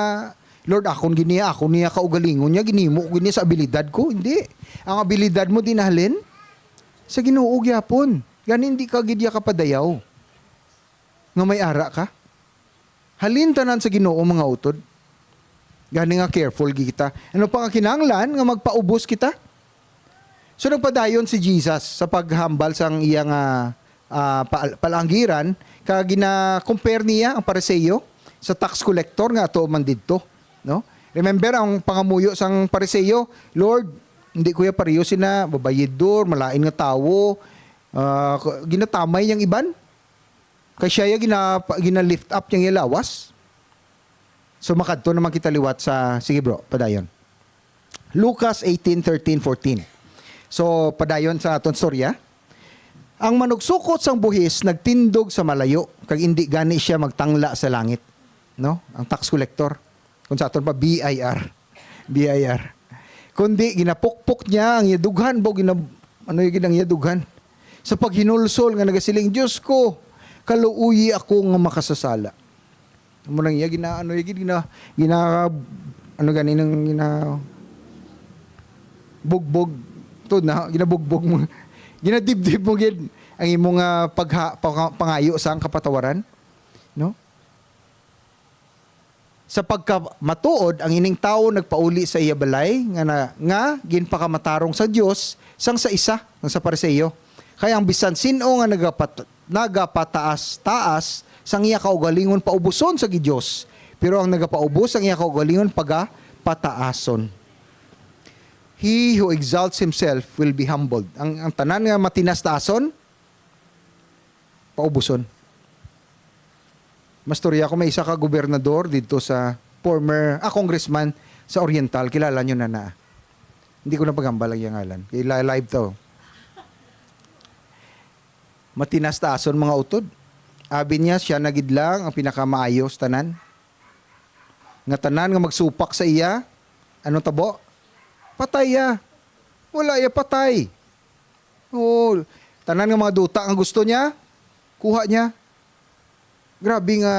"Lord, akon gid niya, akon niya kaugalingon niya, ginhimo ko gid niya sa abilidad ko." Hindi. Ang abilidad mo din halin sa Ginoo gyapon. Gani hindi ka gid iya kapadayaw nga may ara ka. Halin tanan sa Ginoo, mga utod. Gani nga careful gid kita. Ano pa nga kinahanglan nga magpaubos kita? So nagpadayon si Jesus sa paghambal sang iya nga, ah, pa-, palanggiran, kag gina-compare niya ang Pariseo sa tax collector nga ato man didto, no? Remember ang pangamuyo sang Pariseo, "Lord, hindi ko ya pareho sina babayidor, malain nga tawo, ah, ginatamay niyang iban." Kay siya ya gina-, gina-lift up niyang iya lawas. So, makadto naman kita liwat sa, sige bro, padayon. Lucas eighteen, thirteen, fourteen. So, padayon sa aton storya. Ang manugsukot sang buhis nagtindog sa malayo, kag indi gani siya magtangla sa langit. No? Ang tax collector. Kung sa aton pa, B I R. B I R. Kundi ginapukpok niya ang iya dughan, ba, gina-, ano yung ginang iya dughan? Sa paghinulsol nga nagasiling, "Diyos ko, kaluoyi ako nga makasasala." Amo nang iya gina-, ano, iya gid gina-, gina-, ano gani nang gina-, bugbog. Tuod na, ginabugbog mo. Ginadibdib mo gid ang imong, ah, pagha-, panga-, pangayo sa ang kapatawaran. No? Sa pagkamatuod, ang ining tawo nagpauli sa iya balay nga na, nga ginpakamatarong sa Dios sang sa isa nga sa Pariseo. Kay ang bisan sin-o nga nagapat-, nagapataas-taas sang iya kaugalingon paubuson sa Dios, pero ang nagapaubos sang iya kaugalingon pagapataason. "He who exalts himself will be humbled." Ang, ang tanan nga matinas-taason, paubuson. Mastorya ko, may isa ka gobernador dito sa former, ah, congressman sa Oriental. Kilala nyo na na. Hindi ko na paghambal ang iyang ngalan. Kay li-, live to. Matinas-taason, mga utod. Abi niya, siya na gid lang ang pinakamaayo sa tanan. Nga tanan nga magsupak sa iya, ano tabo? Patay ya. Wala ya patay. Oo, tanan nga mga duta nga gusto niya, kuha niya. Grabe nga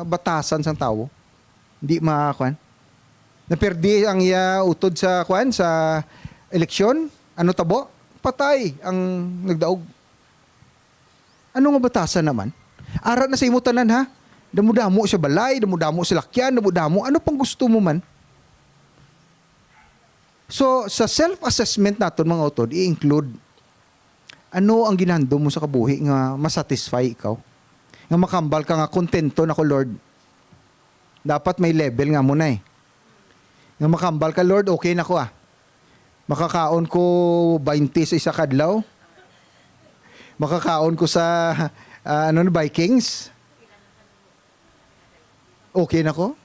batasan sang tawo. Hindi ma-, kuwan. Naperdi ang iya utod sa, kwan, sa eleksyon. Ano tabo? Patay ang nagdaog. Ano nga batasan naman? Ara na sa imo tanan, ha? Damo-damo sa balay, damo-damo sa lakyan, damo-damo. Ano pang gusto mo man? So, sa self-assessment naton, mga utod, i-include ano ang ginhandom mo sa kabuhi nga masatisfy ikaw? Nga makambal ka nga, "Kontento na ko, Lord." Dapat may level nga mo na eh. Nga makambal ka, "Lord, okay na ko ah. Makakaon ko twenty sa isa kadlaw. Makakaon ko sa, ah, ano na, Vikings. Okay na ko."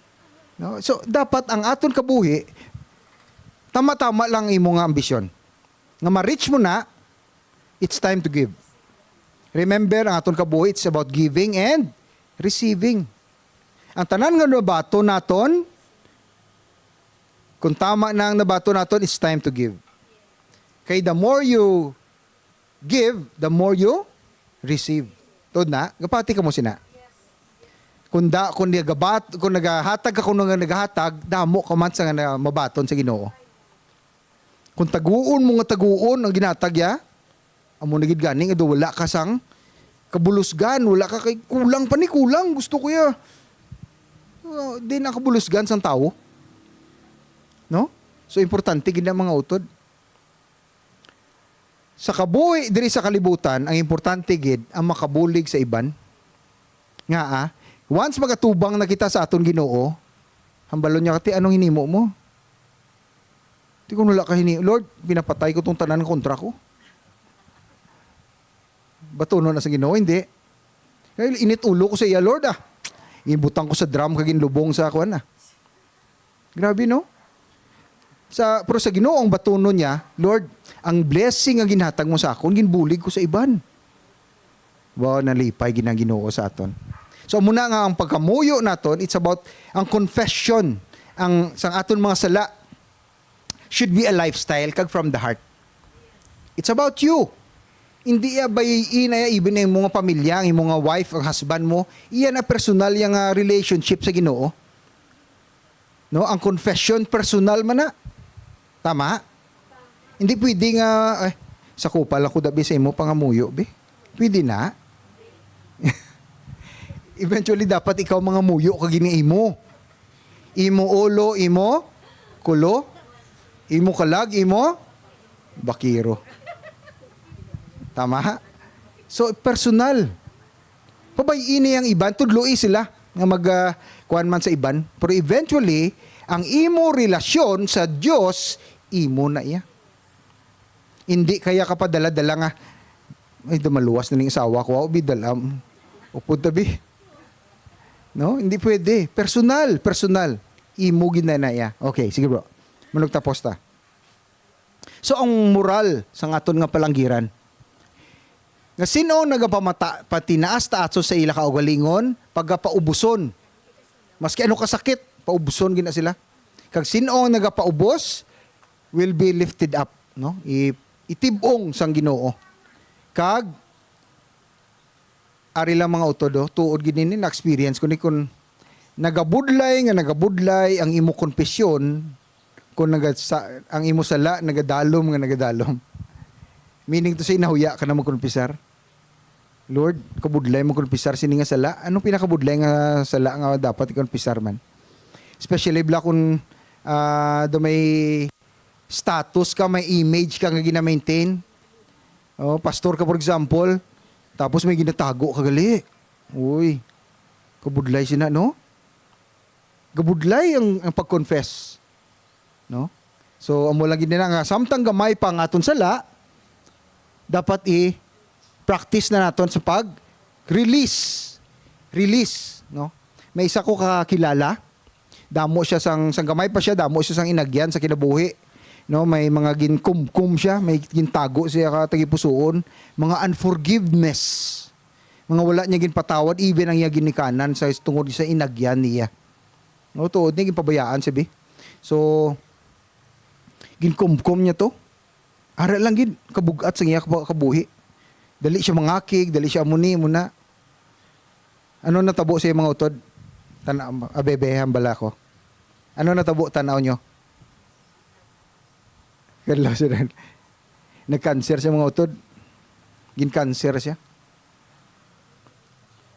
No? So, dapat ang aton kabuhi, tama-tama lang imo nga ambisyon. Nga ma-reach mo na, it's time to give. Remember, ang aton kabuhi, it's about giving and receiving. Ang tanan nga nabaton naton, kung tama na ang nabaton naton, it's time to give. Kay the more you give, the more you receive. Tuod na, gapati ka mo sina. Kung da, kung nagabat, kung nagahatag ka, kung nga nagahatag, damo ka man sa nga na mabaton sa Ginoo. Kung taguon mo nga taguon ang ginatag ya, amo na gid gani nga daw wala ka sang kabulusgan, wala ka kay kulang pa ni kulang, gusto ko ya. Uh, di na kabulusgan sang tawo. No? So, importante gid na mga utod. Sa kabuhi diri sa kalibutan, ang importante gid ang makabulig sa iban. Nga, ah, once magatubang na kita sa aton Ginoo, hambalon niya, "Kati, anong hinimo mo?" Di ko nula kahini, "Lord, pinapatay ko tong tanan kontra ko." Batunon na sa Ginoo, hindi. Kay init ulo ko sa iya, "Lord, ah. Inbutang ko sa drum kag inlubong sa kuan, ah." Grabe, no? Sa, pero sa Ginoo ang batunon niya, "Lord, ang blessing nga ginhatag mo sa akon, ginbulig ko sa iban." Wow, nalipay gid ang Ginoo sa aton. So, muna nga ang pagkamuyo naton, it's about ang confession, ang sang aton mga sala should be a lifestyle kag from the heart. It's about you. Hindi ya bayiin na ya, even ang mga pamilya, ang mga wife, ang husband mo, iya na personal yang, ah, relationship sa Ginoo. No, ang confession personal man na. Tama? Hindi pwede nga, "Ay, sakupa lang ko dabi sa imo pangamuyo, be." Pwede na. Eventually, dapat ikaw mangamuyo ka gini imo. Imo ulo, imo kulo, imo kalag, imo bakiro. Tama? So, personal. Pabay-i niya ang iban, tudloi sila nga mag, ah, kuwan man sa iban. Pero eventually, ang imo relasyon sa Dios, imo na iya. Hindi kaya ka padala-dala nga, "Ay, dumaluwas na ning asawa ko, wow, bi, dala, upod ta, bi." No, hindi pwede. Personal, personal. Imo gid na iya. Okay, sige, bro. Manugtapos ta. So, ang moral sa aton nga palanggiran, nga sin-o nagapamata-, patinaas-taaso sa ila kaugalingon, pagapaubuson. Maski ano kasakit, paubuson gina sila. Kag sin-o nagapaubos will be lifted up, no? I-, itib-ong sang Ginoo. Kag ari lang, mga utod, oh, tuod gid ini, na-experience ko ni, kun nagabudlay nga nagabudlay ang imo konfesyon, kun naga-, sa, ang imo sala nagadalom nga nagadalom. Meaning to say, nahuya ka na magkonfesar. "Lord, kabudlay magkonfesar sini nga sala." Anong pinakabudlay nga sala nga dapat ikonfesar man? Especially bala kun, ah, do may status ka, may image ka nga gina-maintain. Oh, pastor ka, for example, tapos may ginatago ka gali. Uy, kabudlay sina, no? Gabudlay ang, ang pag-confess, no? So, amo lang gid na nga, samtang gamay pa ang aton sala, dapat i-practice na naton sa pag-release. Release, no? May isa ko kakilala, damo siya sang, sang gamay pa siya, damo siya sang inagyan sa kinabuhi. No, may mga ginkumkum siya, may gintago siya ka tagipusoon, mga unforgiveness. Mga wala niya ginpatawad, even ang iya ginikanan sa tungod sa inagyan niya. No, tuod niya, ginpabayaan siya, bi. So, ginkumkum niya to. Ara lang gid, kabug-at sa iya kab-, kabuhi. Dali siya mangakig, dali siya amo ni, amo na. Ano natabo sa iya mga utod? Tana-, abebe, hambala ko. Ano natabo, tan-aw nyo? Kadlaw siya na. Nag-cancer siya, mga utod. Gin-cancer siya.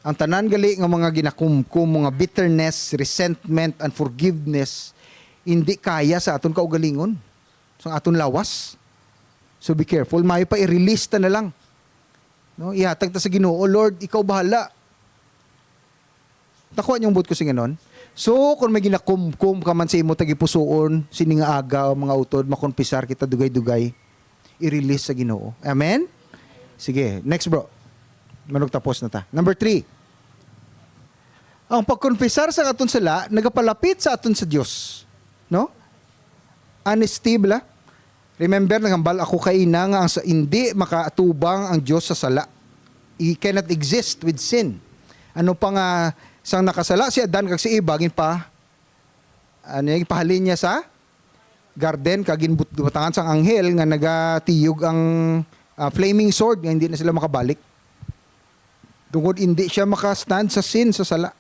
Ang tanan gali nga mga ginakumkum, mga bitterness, resentment, unforgiveness, hindi kaya sa aton kaugalingon, sa aton lawas. So be careful. Maayo pa, i-release ta na lang. No? Ihatag ta sa Ginoo, "Lord, ikaw bahala." Nakuha niyo ang buot ko singanon? So, kung may ginakumkum ka man sa imo tagipusoon, sini nga aga, mga utod, makonpisar kita dugay-dugay, i-release sa Ginoo. Amen? Sige, next, bro. Manugtapos na ta. Number three. Ang pagkonfesar sa aton sala nagapalapit sa aton sa Dios. No? Honesty, bala. Remember, naghambal ako kaina nga ang sa, hindi makaatubang ang Dios sa sala. He cannot exist with sin. Ano pa nga, sang nakasala si Adan kag si Eva, ginpa-, ano, ginpahalin niya sa garden, kag ginbut-, butangan sang anghel nga nagatiyog ang, ah, flaming sword, nga hindi na sila makabalik. Tungod hindi siya maka-stand sa sin, sa sala.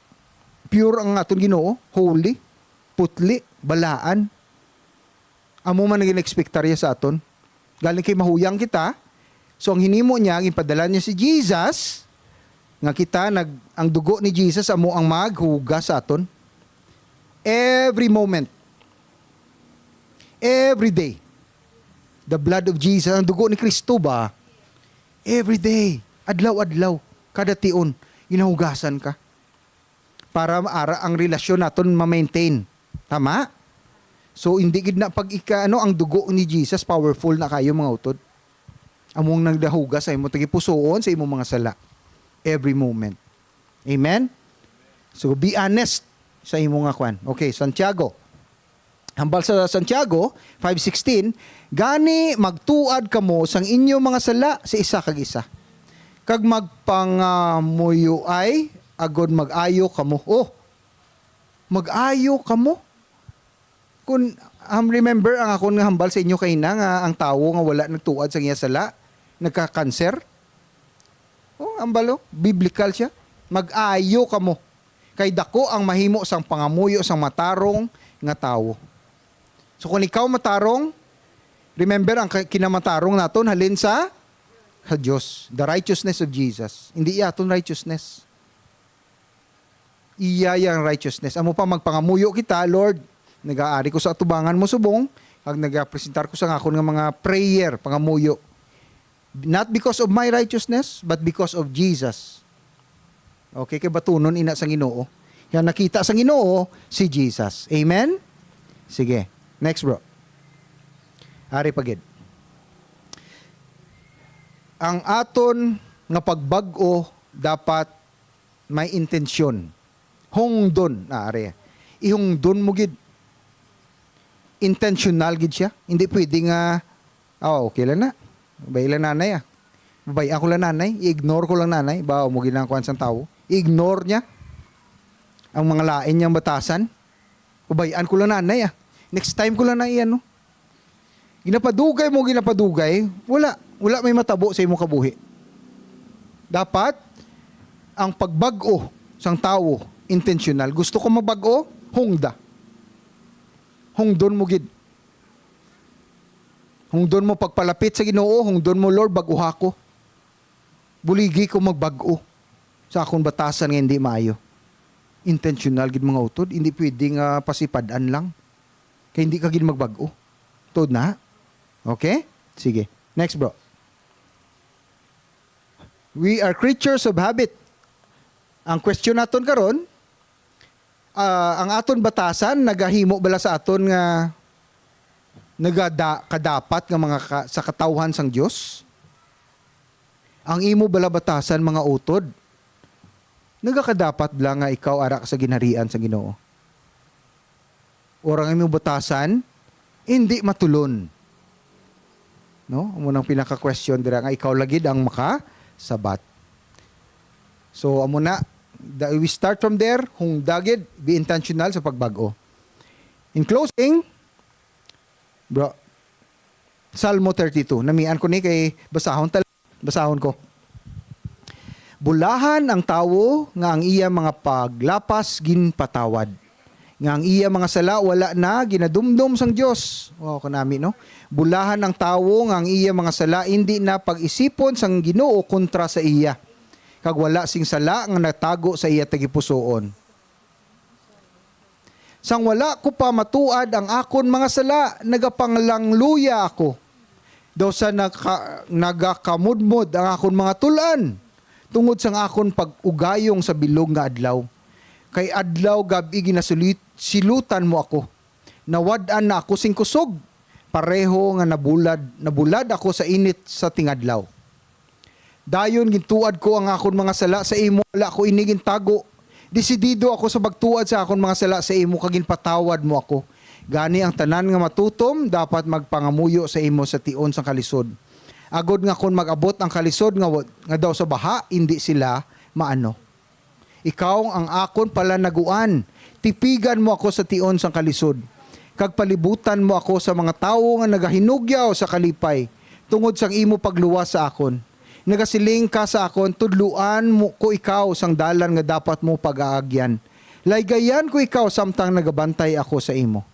Pure ang aton Ginoo, holy, putli, balaan. Amo man ang gin-expectarya sa aton. Galing kay mahuyang kita. So, ang hinimo niya, ginpadala niya si Jesus, nga kita, nag-, ang dugo ni Jesus amo ang maghugas sa aton. Every moment. Every day. The blood of Jesus, ang dugo ni Kristo ba? Every day. Adlaw-adlaw. Kada tion, ginahugasan ka. Para ara ang relasyon naton ma-maintain. Tama? So, hindi gid na pag ika-, ano, ang dugo ni Jesus, powerful na kayo, mga utod. Among nagdahugas sa imo tagipusoon, sa imo mga sala. Every moment. Amen? So, be honest sa imo nga kwan. Okay, Santiago. Hambal sa Santiago five sixteen, "Gani magtuad kamo sang inyo mga sala sa isa kag isa, kag magpangamuyoay, agod mag-ayo kamo." Oh, mag-ayo kamo. Kung, um, remember ang akon nga hambal sa inyo kaina nga ang tawo nga wala nagtuad sa iya sala, nagka-cancer? Oh, hambal, oh, biblical siya. "Mag-ayo kamo, kay daku ang mahimo sang pangamuyo sang matarong nga tawo." So, kung ikaw matarong, remember, ang ka-, kinamatarong naton halin sa, sa Dios, the righteousness of Jesus. Hindi iya aton righteousness. Iya yang righteousness. Amo pa, magpangamuyo kita, "Lord, nagaari ko sa atubangan mo subong, kag nagapresentar ko sa akon nga mga prayer, pangamuyo. Not because of my righteousness, but because of Jesus." Okay, kay batunon ina sa Ginoo. Kaya nakita sa Ginoo si Jesus. Amen? Sige. Next, bro. Ari pa gid. Ang aton nga pagbag-o dapat may intensyon. Hungdon, ah, ari. Ihungdon mo gid. Intentional gid siya. Hindi pwede nga, "Ah, okay lang na. Babay lang nanay, ah. Babay ako lang nanay. I-ignore ko lang nanay." Ba, mo gid ang kwan sang tawo. I-ignore niya ang mga lain niyang batasan. "Babayan ko lang nanay, ah. Next time ko lang na iyan, no?" Ginapadugay mo, ginapadugay, wala, wala may matabo sa imong kabuhi. Dapat ang pagbag-o sang tawo intentional. Gusto ko mabag-o, hungda. Hungdon mo gid. Hungdon mo pagpalapit sa Ginoo, hungdon mo, "Lord, bag-uha ko. Buligi ko magbag-o sa akon batasan nga hindi maayo." Intentional gid, mga utod, hindi pwede nga pasipad-an lang. Kay hindi ka gid magbag-o. Tuod na? Okay? Sige. Next, bro. We are creatures of habit. Ang question naton karon, ah, ang aton batasan nagahimo bala sa aton nga nagada-, kadapat nga mga ka-, sa katawhan sang Dios? Ang imo bala batasan, mga utod, nagakadapat bala nga ikaw ara ka sa ginharian sa Ginoo? Or ang imong batasan, hindi matulon? No? Amo nang pinaka-question dira nga ikaw lagid ang makasabat. So, amo na, da-, we start from there, hungda gid, be intentional sa pagbag-o. In closing, bro, Salmo thirty-two. Namian ko ni kay basahon tal-, basahon ko. "Bulahan ang tawo nga ang iya mga paglapas ginpatawad, Nga ang iya mga sala wala na ginadumdom sang Dios. Wow, kanami, no? Bulahan ang tawo nga ang iya mga sala indi na pag-isipon sang Ginoo kontra sa iya, kag wala sing sala nga natago sa iya tagipusoon. Sang wala ko pa matuad ang akon mga sala, nagapanglangluya ako. Daw sa naka-, nagakamudmod ang akon mga tul-an tungod sang akon pag-ugayong sa bilog nga adlaw. Kay adlaw gab-i ginasulit-, silutan mo ako. Nawad-an na ako sing kusog, pareho nga nabulad, nabulad ako sa init sa tingadlaw. Dayon gintuad ko ang akon mga sala sa imo, wala ko ini gintago. Desidido ako sa pagtuad sa akon mga sala sa imo, kag ginpatawad mo ako. Gani ang tanan nga matutom dapat magpangamuyo sa imo sa tion sang kalisod, agod nga kon mag-abot ang kalisod nga wa-, nga daw sa baha, indi sila maano. Ikaw ang akon palanaguan, tipigan mo ako sa tion sang kalisod, kag palibutan mo ako sa mga tawo nga nagahinugyaw sa kalipay tungod sang imo pagluwas sa akon. Nagasiling ka sa akon, "Tudloan mo ko ikaw sang dalan nga dapat mo pag-aagyan. Laygayan ko ikaw samtang nagabantay ako sa imo."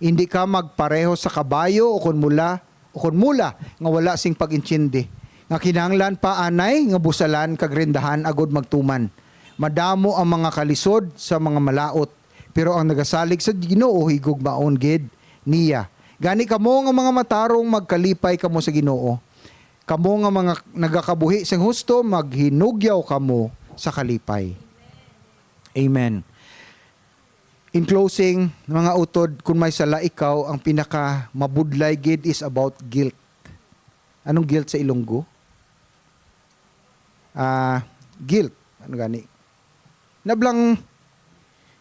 Indi ka magpareho sa kabayo ukon mula, ukon mula nga wala sing pag-intindi, nga kinahanglan pa anay nga busalan kag rendahan agod magtuman. Madamo ang mga kalisod sa mga malaut, pero ang nagasalig sa Ginoo higugmaon gid niya. Gani kamo nga mga matarong, magkalipay kamo sa Ginoo. Kamo nga mga nagakabuhi sing husto, maghinugyaw kamo sa kalipay. Amen. In closing, mga utod, kung may sala ikaw, ang pinaka mabudlay gid is about guilt. Anong guilt sa Ilonggo? Ah, guilt. Ano gani? Nablang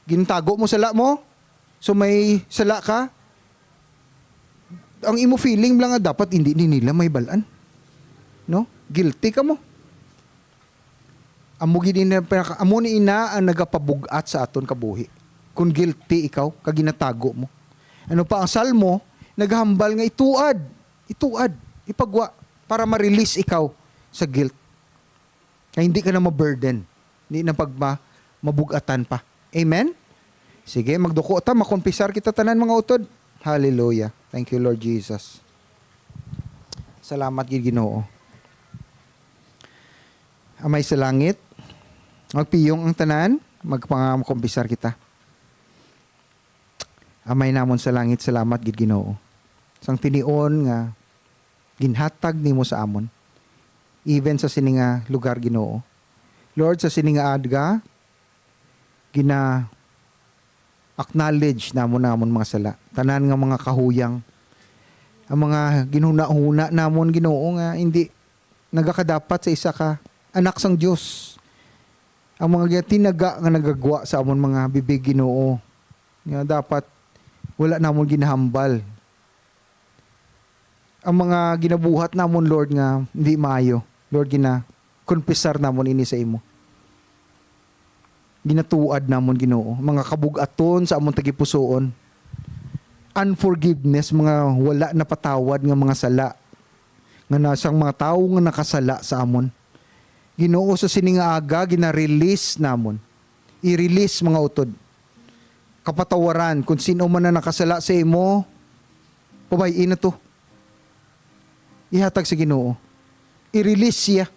gintago mo sala mo? So may sala ka? Ang imo feeling lang nga dapat hindi ni nila may balan. No? Guilty ka mo. Amo gid ina pinaka-, amo ni ina ang nagapabug-at sa aton kabuhi. Kung guilty ikaw, kag ginatago mo. Ano pa ang Salmo, naghambal nga ituad, ituad, ipagwa, para ma-release ikaw sa guilt. Nga hindi ka na ma-burden, hindi na pagma-, mabug-atan pa. Amen? Sige, magduko ta, makumpisar kita tanan, mga utod. Hallelujah. Thank you, Lord Jesus. Salamat gid, Ginoo. Amay sa langit, magpiyong ang tanan, magpangakumpisar kita. Amay namon sa langit, salamat gid, Ginoo, sang tinion nga ginhatag nimo sa amon, even sa sini nga lugar, Ginoo. Lord, sa sini nga adlaw, gina-acknowledge namon ang amon mga sala, tanan nga mga kahuyang, ang mga ginhunahuna namon, Ginoo, nga hindi nagakadapat sa isa ka anak sang Dios. Ang mga tinaga nga nagagwa sa amon mga bibig, Ginoo, nga dapat wala namon ginahambal. Ang mga ginabuhat namon, Lord, nga hindi maayo, Lord, gina-confessar namon ini sa imo. Ginatuad namon, Ginoo, mga kabug-aton sa amon tagipusoon. Unforgiveness, mga wala napatawad nga mga sala nga na sang mga tawo nga nakasala sa amon. Ginoo, sa sini nga aga, gina-release namon. I-release, mga utod. Kapatawaran, kung sino man na nakasala sa imo, pabay-i na to. Ihatag sa Ginoo. I-release siya.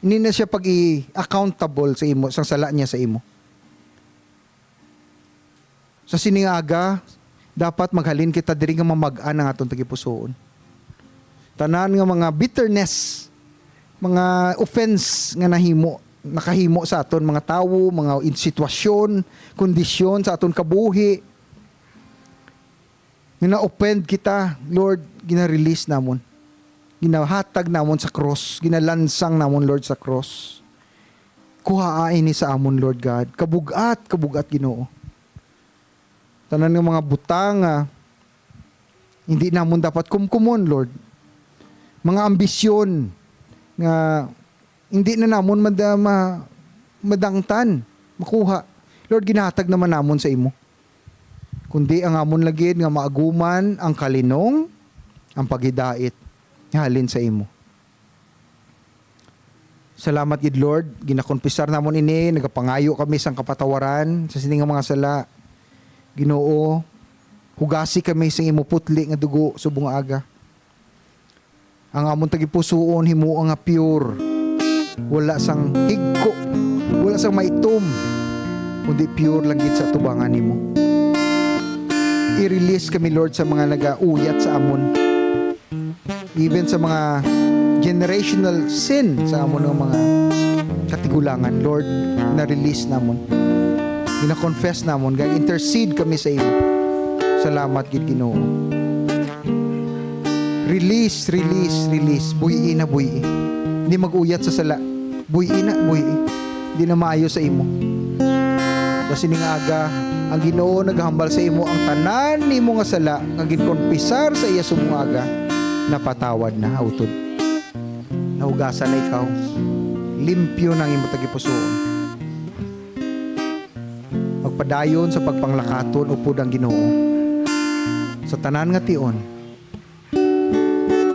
Hindi na siya pag-i-accountable sa imo, sang sala niya sa imo. Sa sini nga aga, dapat maghalin kita diri nga mamag-an ang aton tagipusoon. Tanan nga mga bitterness, mga offense nga nahimo, nakahimo sa aton mga tawo, mga in-, sitwasyon, kondisyon sa aton kabuhi, nga na-offend kita, Lord, gina-release namon. Ginahatag namon sa cross, ginalansang namon, Lord, sa cross. Kuhaa ini sa amon, Lord God. Kabug-at, kabug-at, Ginoo. Tanan nga mga butang nga hindi namon dapat kumkumon, Lord. Mga ambisyon nga hindi na namon mad-, ma-, madangtan, makuha. Lord, ginahatag naman namon sa imo. Kundi ang amon lagid nga maaguman ang kalinong, ang paghidait nga halin sa imo. Salamat gid, Lord. Ginakonfesar namon ini, nagapangayo kami sang kapatawaran sa sini nga mga sala. Ginoo, hugasi kami sa imo putli nga dugo subong nga aga. Ang amon tagipusoon himuo nga pure. Wala sang higko, wala sang maitom, kundi pure lang gid sa atubangan nimo. I-release kami, Lord, sa mga nagauyat sa amon. Even sa mga generational sin sa amon nga mga katigulangan, Lord, na-release namon. Gina-confess namon, gag-intercede kami sa imo. Salamat gid, Ginoo. Release, release, release. Buy-i na, buy-i. Hindi mag-uyat sa sala. Buy-i na, buy-i. Hindi na maayo sa imo. Sa sining aga, ang Ginoo naghambal sa imo ang tanan nimo nga sala nga ginkonpisar sa iya subong nga aga, napatawad na, utod. Nahugasan na ikaw. Limpyo na ang imo tagipusoon. Magpadayon sa pagpanglakaton upod ang Ginoo. Sa tanan nga tion,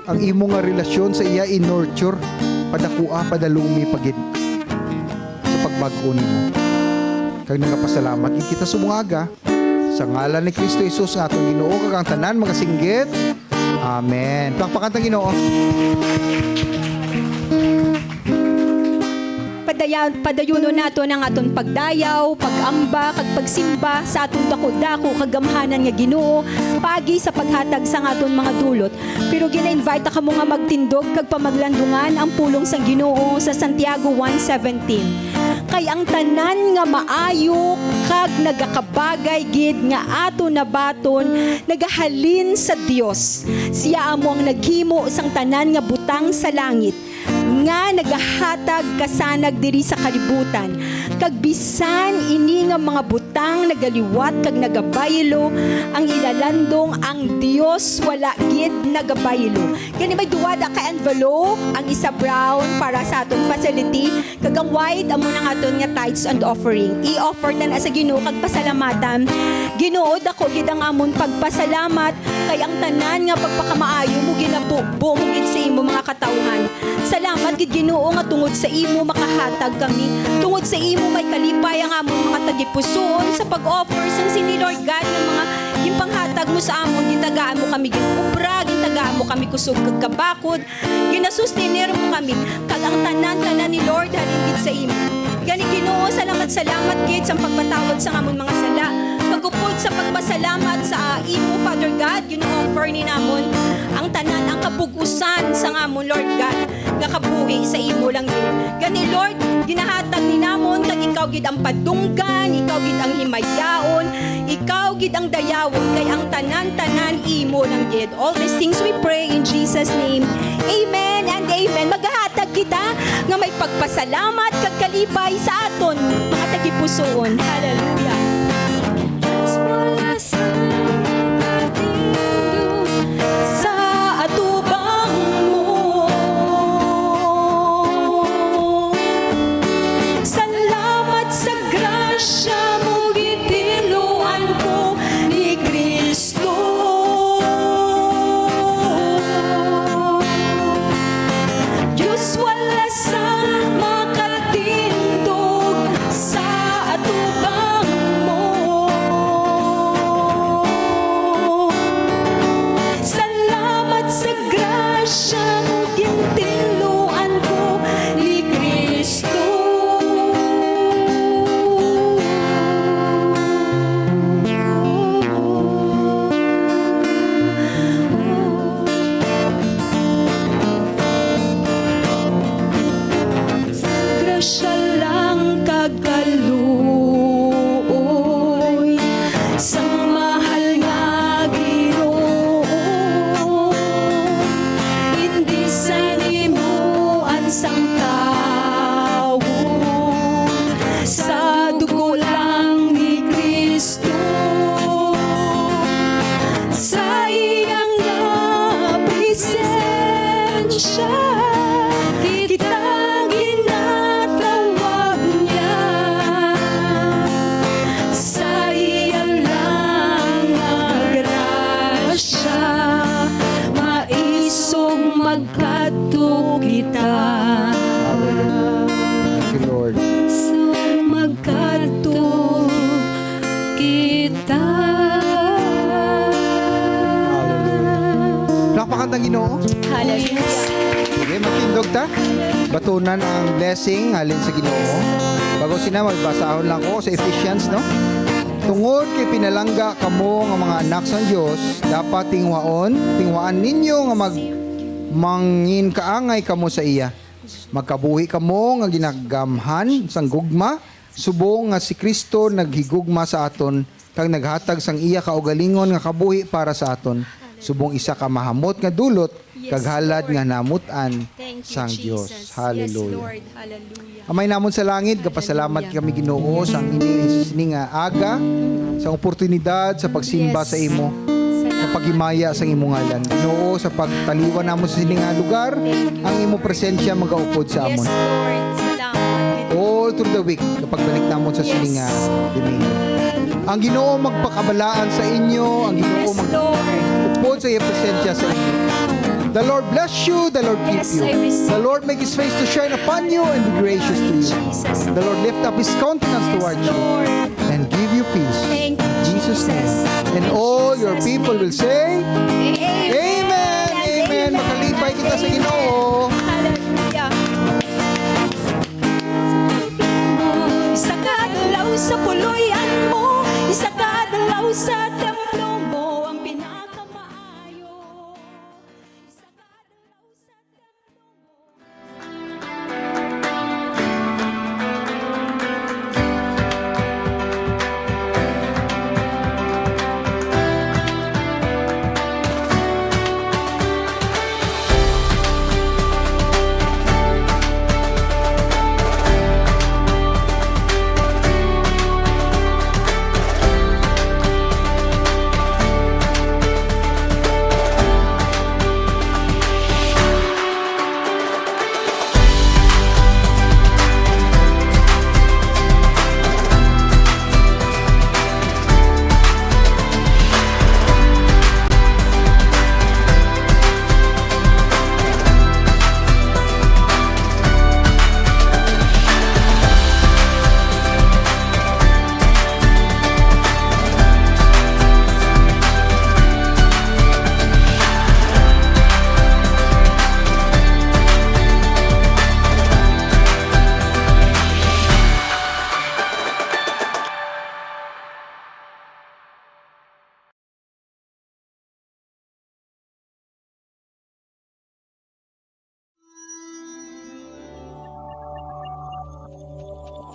ang imo nga relasyon sa iya i-nurture, padakua, padalumi pa gid sa pagbag-o nimo. Kag nagapasalamat gid kita subong nga aga sa ngalan ni Cristo Jesus nga aton Ginoo, kag ang tanan magasinggit, Amen. Pakpakan ta Ginoo. Padaya-, padayunon naton ang aton pagdayaw, pag-amba, kag pagsimba sa aton daku-daku kag gamhanan nga Ginoo, paagi sa paghatag sang aton mga dulot. Pero gina-invite ta kamo nga magtindog kag pamaglandungan ang pulong sang Ginoo sa Santiago one seventeen. Kay ang tanan nga maayo kag nagakabagay gid nga aton nabaton nagahalin sa Dios. Sia amo ang naghimo sang tanan nga butang sa langit, nga nagahatag kasanag diri sa kalibutan, kag bisan ini nga mga butang nagaliwat kag nagabaylo ang ila landong, ang Dios wala gid nagabaylo. Gani may duwa da ka envelope, ang isa brown para sa aton facility, kag ang white amo nang aton nga tithes and offering. I-offer ta na sa Ginoo kag pasalamatan. Ginoo, dako gid ang amon pagpasalamat kay ang tanan nga pagpakamaayo mo ginabubo mo gid sa imo mga katawhan. Salamat gid, Ginoo, nga tungod sa imo makahatag kami. Tungod sa imo may kalipay ang amon mga tagipusoon sa pag-offer sang sini, Lord God, nga mga ginpanghatag mo sa amon. Gintagaan mo kami gin-obra, gintagaan mo kami kusog kag kabakod. Ginasustener mo kami, kag ang tanan-tanan ni Lord halin gid sa imo. Gani, Ginoo, salamat, salamat gid sa pagpatawad sa amon mga sala. Kag upod sa pagpasalamat sa imo, Father God, gina-offer ni namon ang tanan, ang kabug-usan sa amon, Lord God, nga kabuhi sa imo lang gid. Gani, Lord, ginahatag ni namon kag ikaw gid ang padunggan, ikaw gid ang himayaon, ikaw gid ang dayawon, kay ang tanan-tanan imo lang gid. All these things we pray in Jesus' name. Amen and amen. Magahatag kita nga may pagpasalamat kag kalipay sa aton mga tagipusoon. Hallelujah. Sa atubang mo. Salamat sa grasya mo, gitiluan ko ni Cristo. Dios, wala sang makatindog sa atubang Hallelujah. Palakpakan ta ang Ginoo. Hallelujah. Sige, magtindog ta. Batunan ang blessing halin sa Ginoo. Bago sina, magbasahon lang ko sa Ephesians, no? Tungod kay pinalangga kamo nga mga anak sang Dios, dapat tingwaon, tingwaan ninyo nga mag mangin kaangay kamo sa iya. Magkabuhi kamo nga ginagamhan sang gugma, subong nga si Cristo naghigugma sa aton kag naghatag sang iya kaugalingon nga kabuhi para sa aton, subong isa ka mahamot nga dulot kag halad nga namutan sang Dios. Hallelujah. Amay namon sa langit, gapasalamat kami, Ginoo, sa ang ini sa sini nga aga, sa oportunidad sa pagsimba sa imo, sa paghimaya sa imong ngalan. Ginoo, sa pagtaliwan namon sa sini nga lugar, ang imo presensya magaupod sa amon. All through the week, sa pagbalik namon sa sini nga Domingo. Ang Ginoo magpakabalaan sa inyo, ang Ginoo magupod sa iya presensya sa inyo. The Lord bless you, the Lord keep you. The Lord make His face to shine upon you and be gracious to you. The Lord lift up His countenance towards you and give you peace. In Jesus' name. And all your people will say,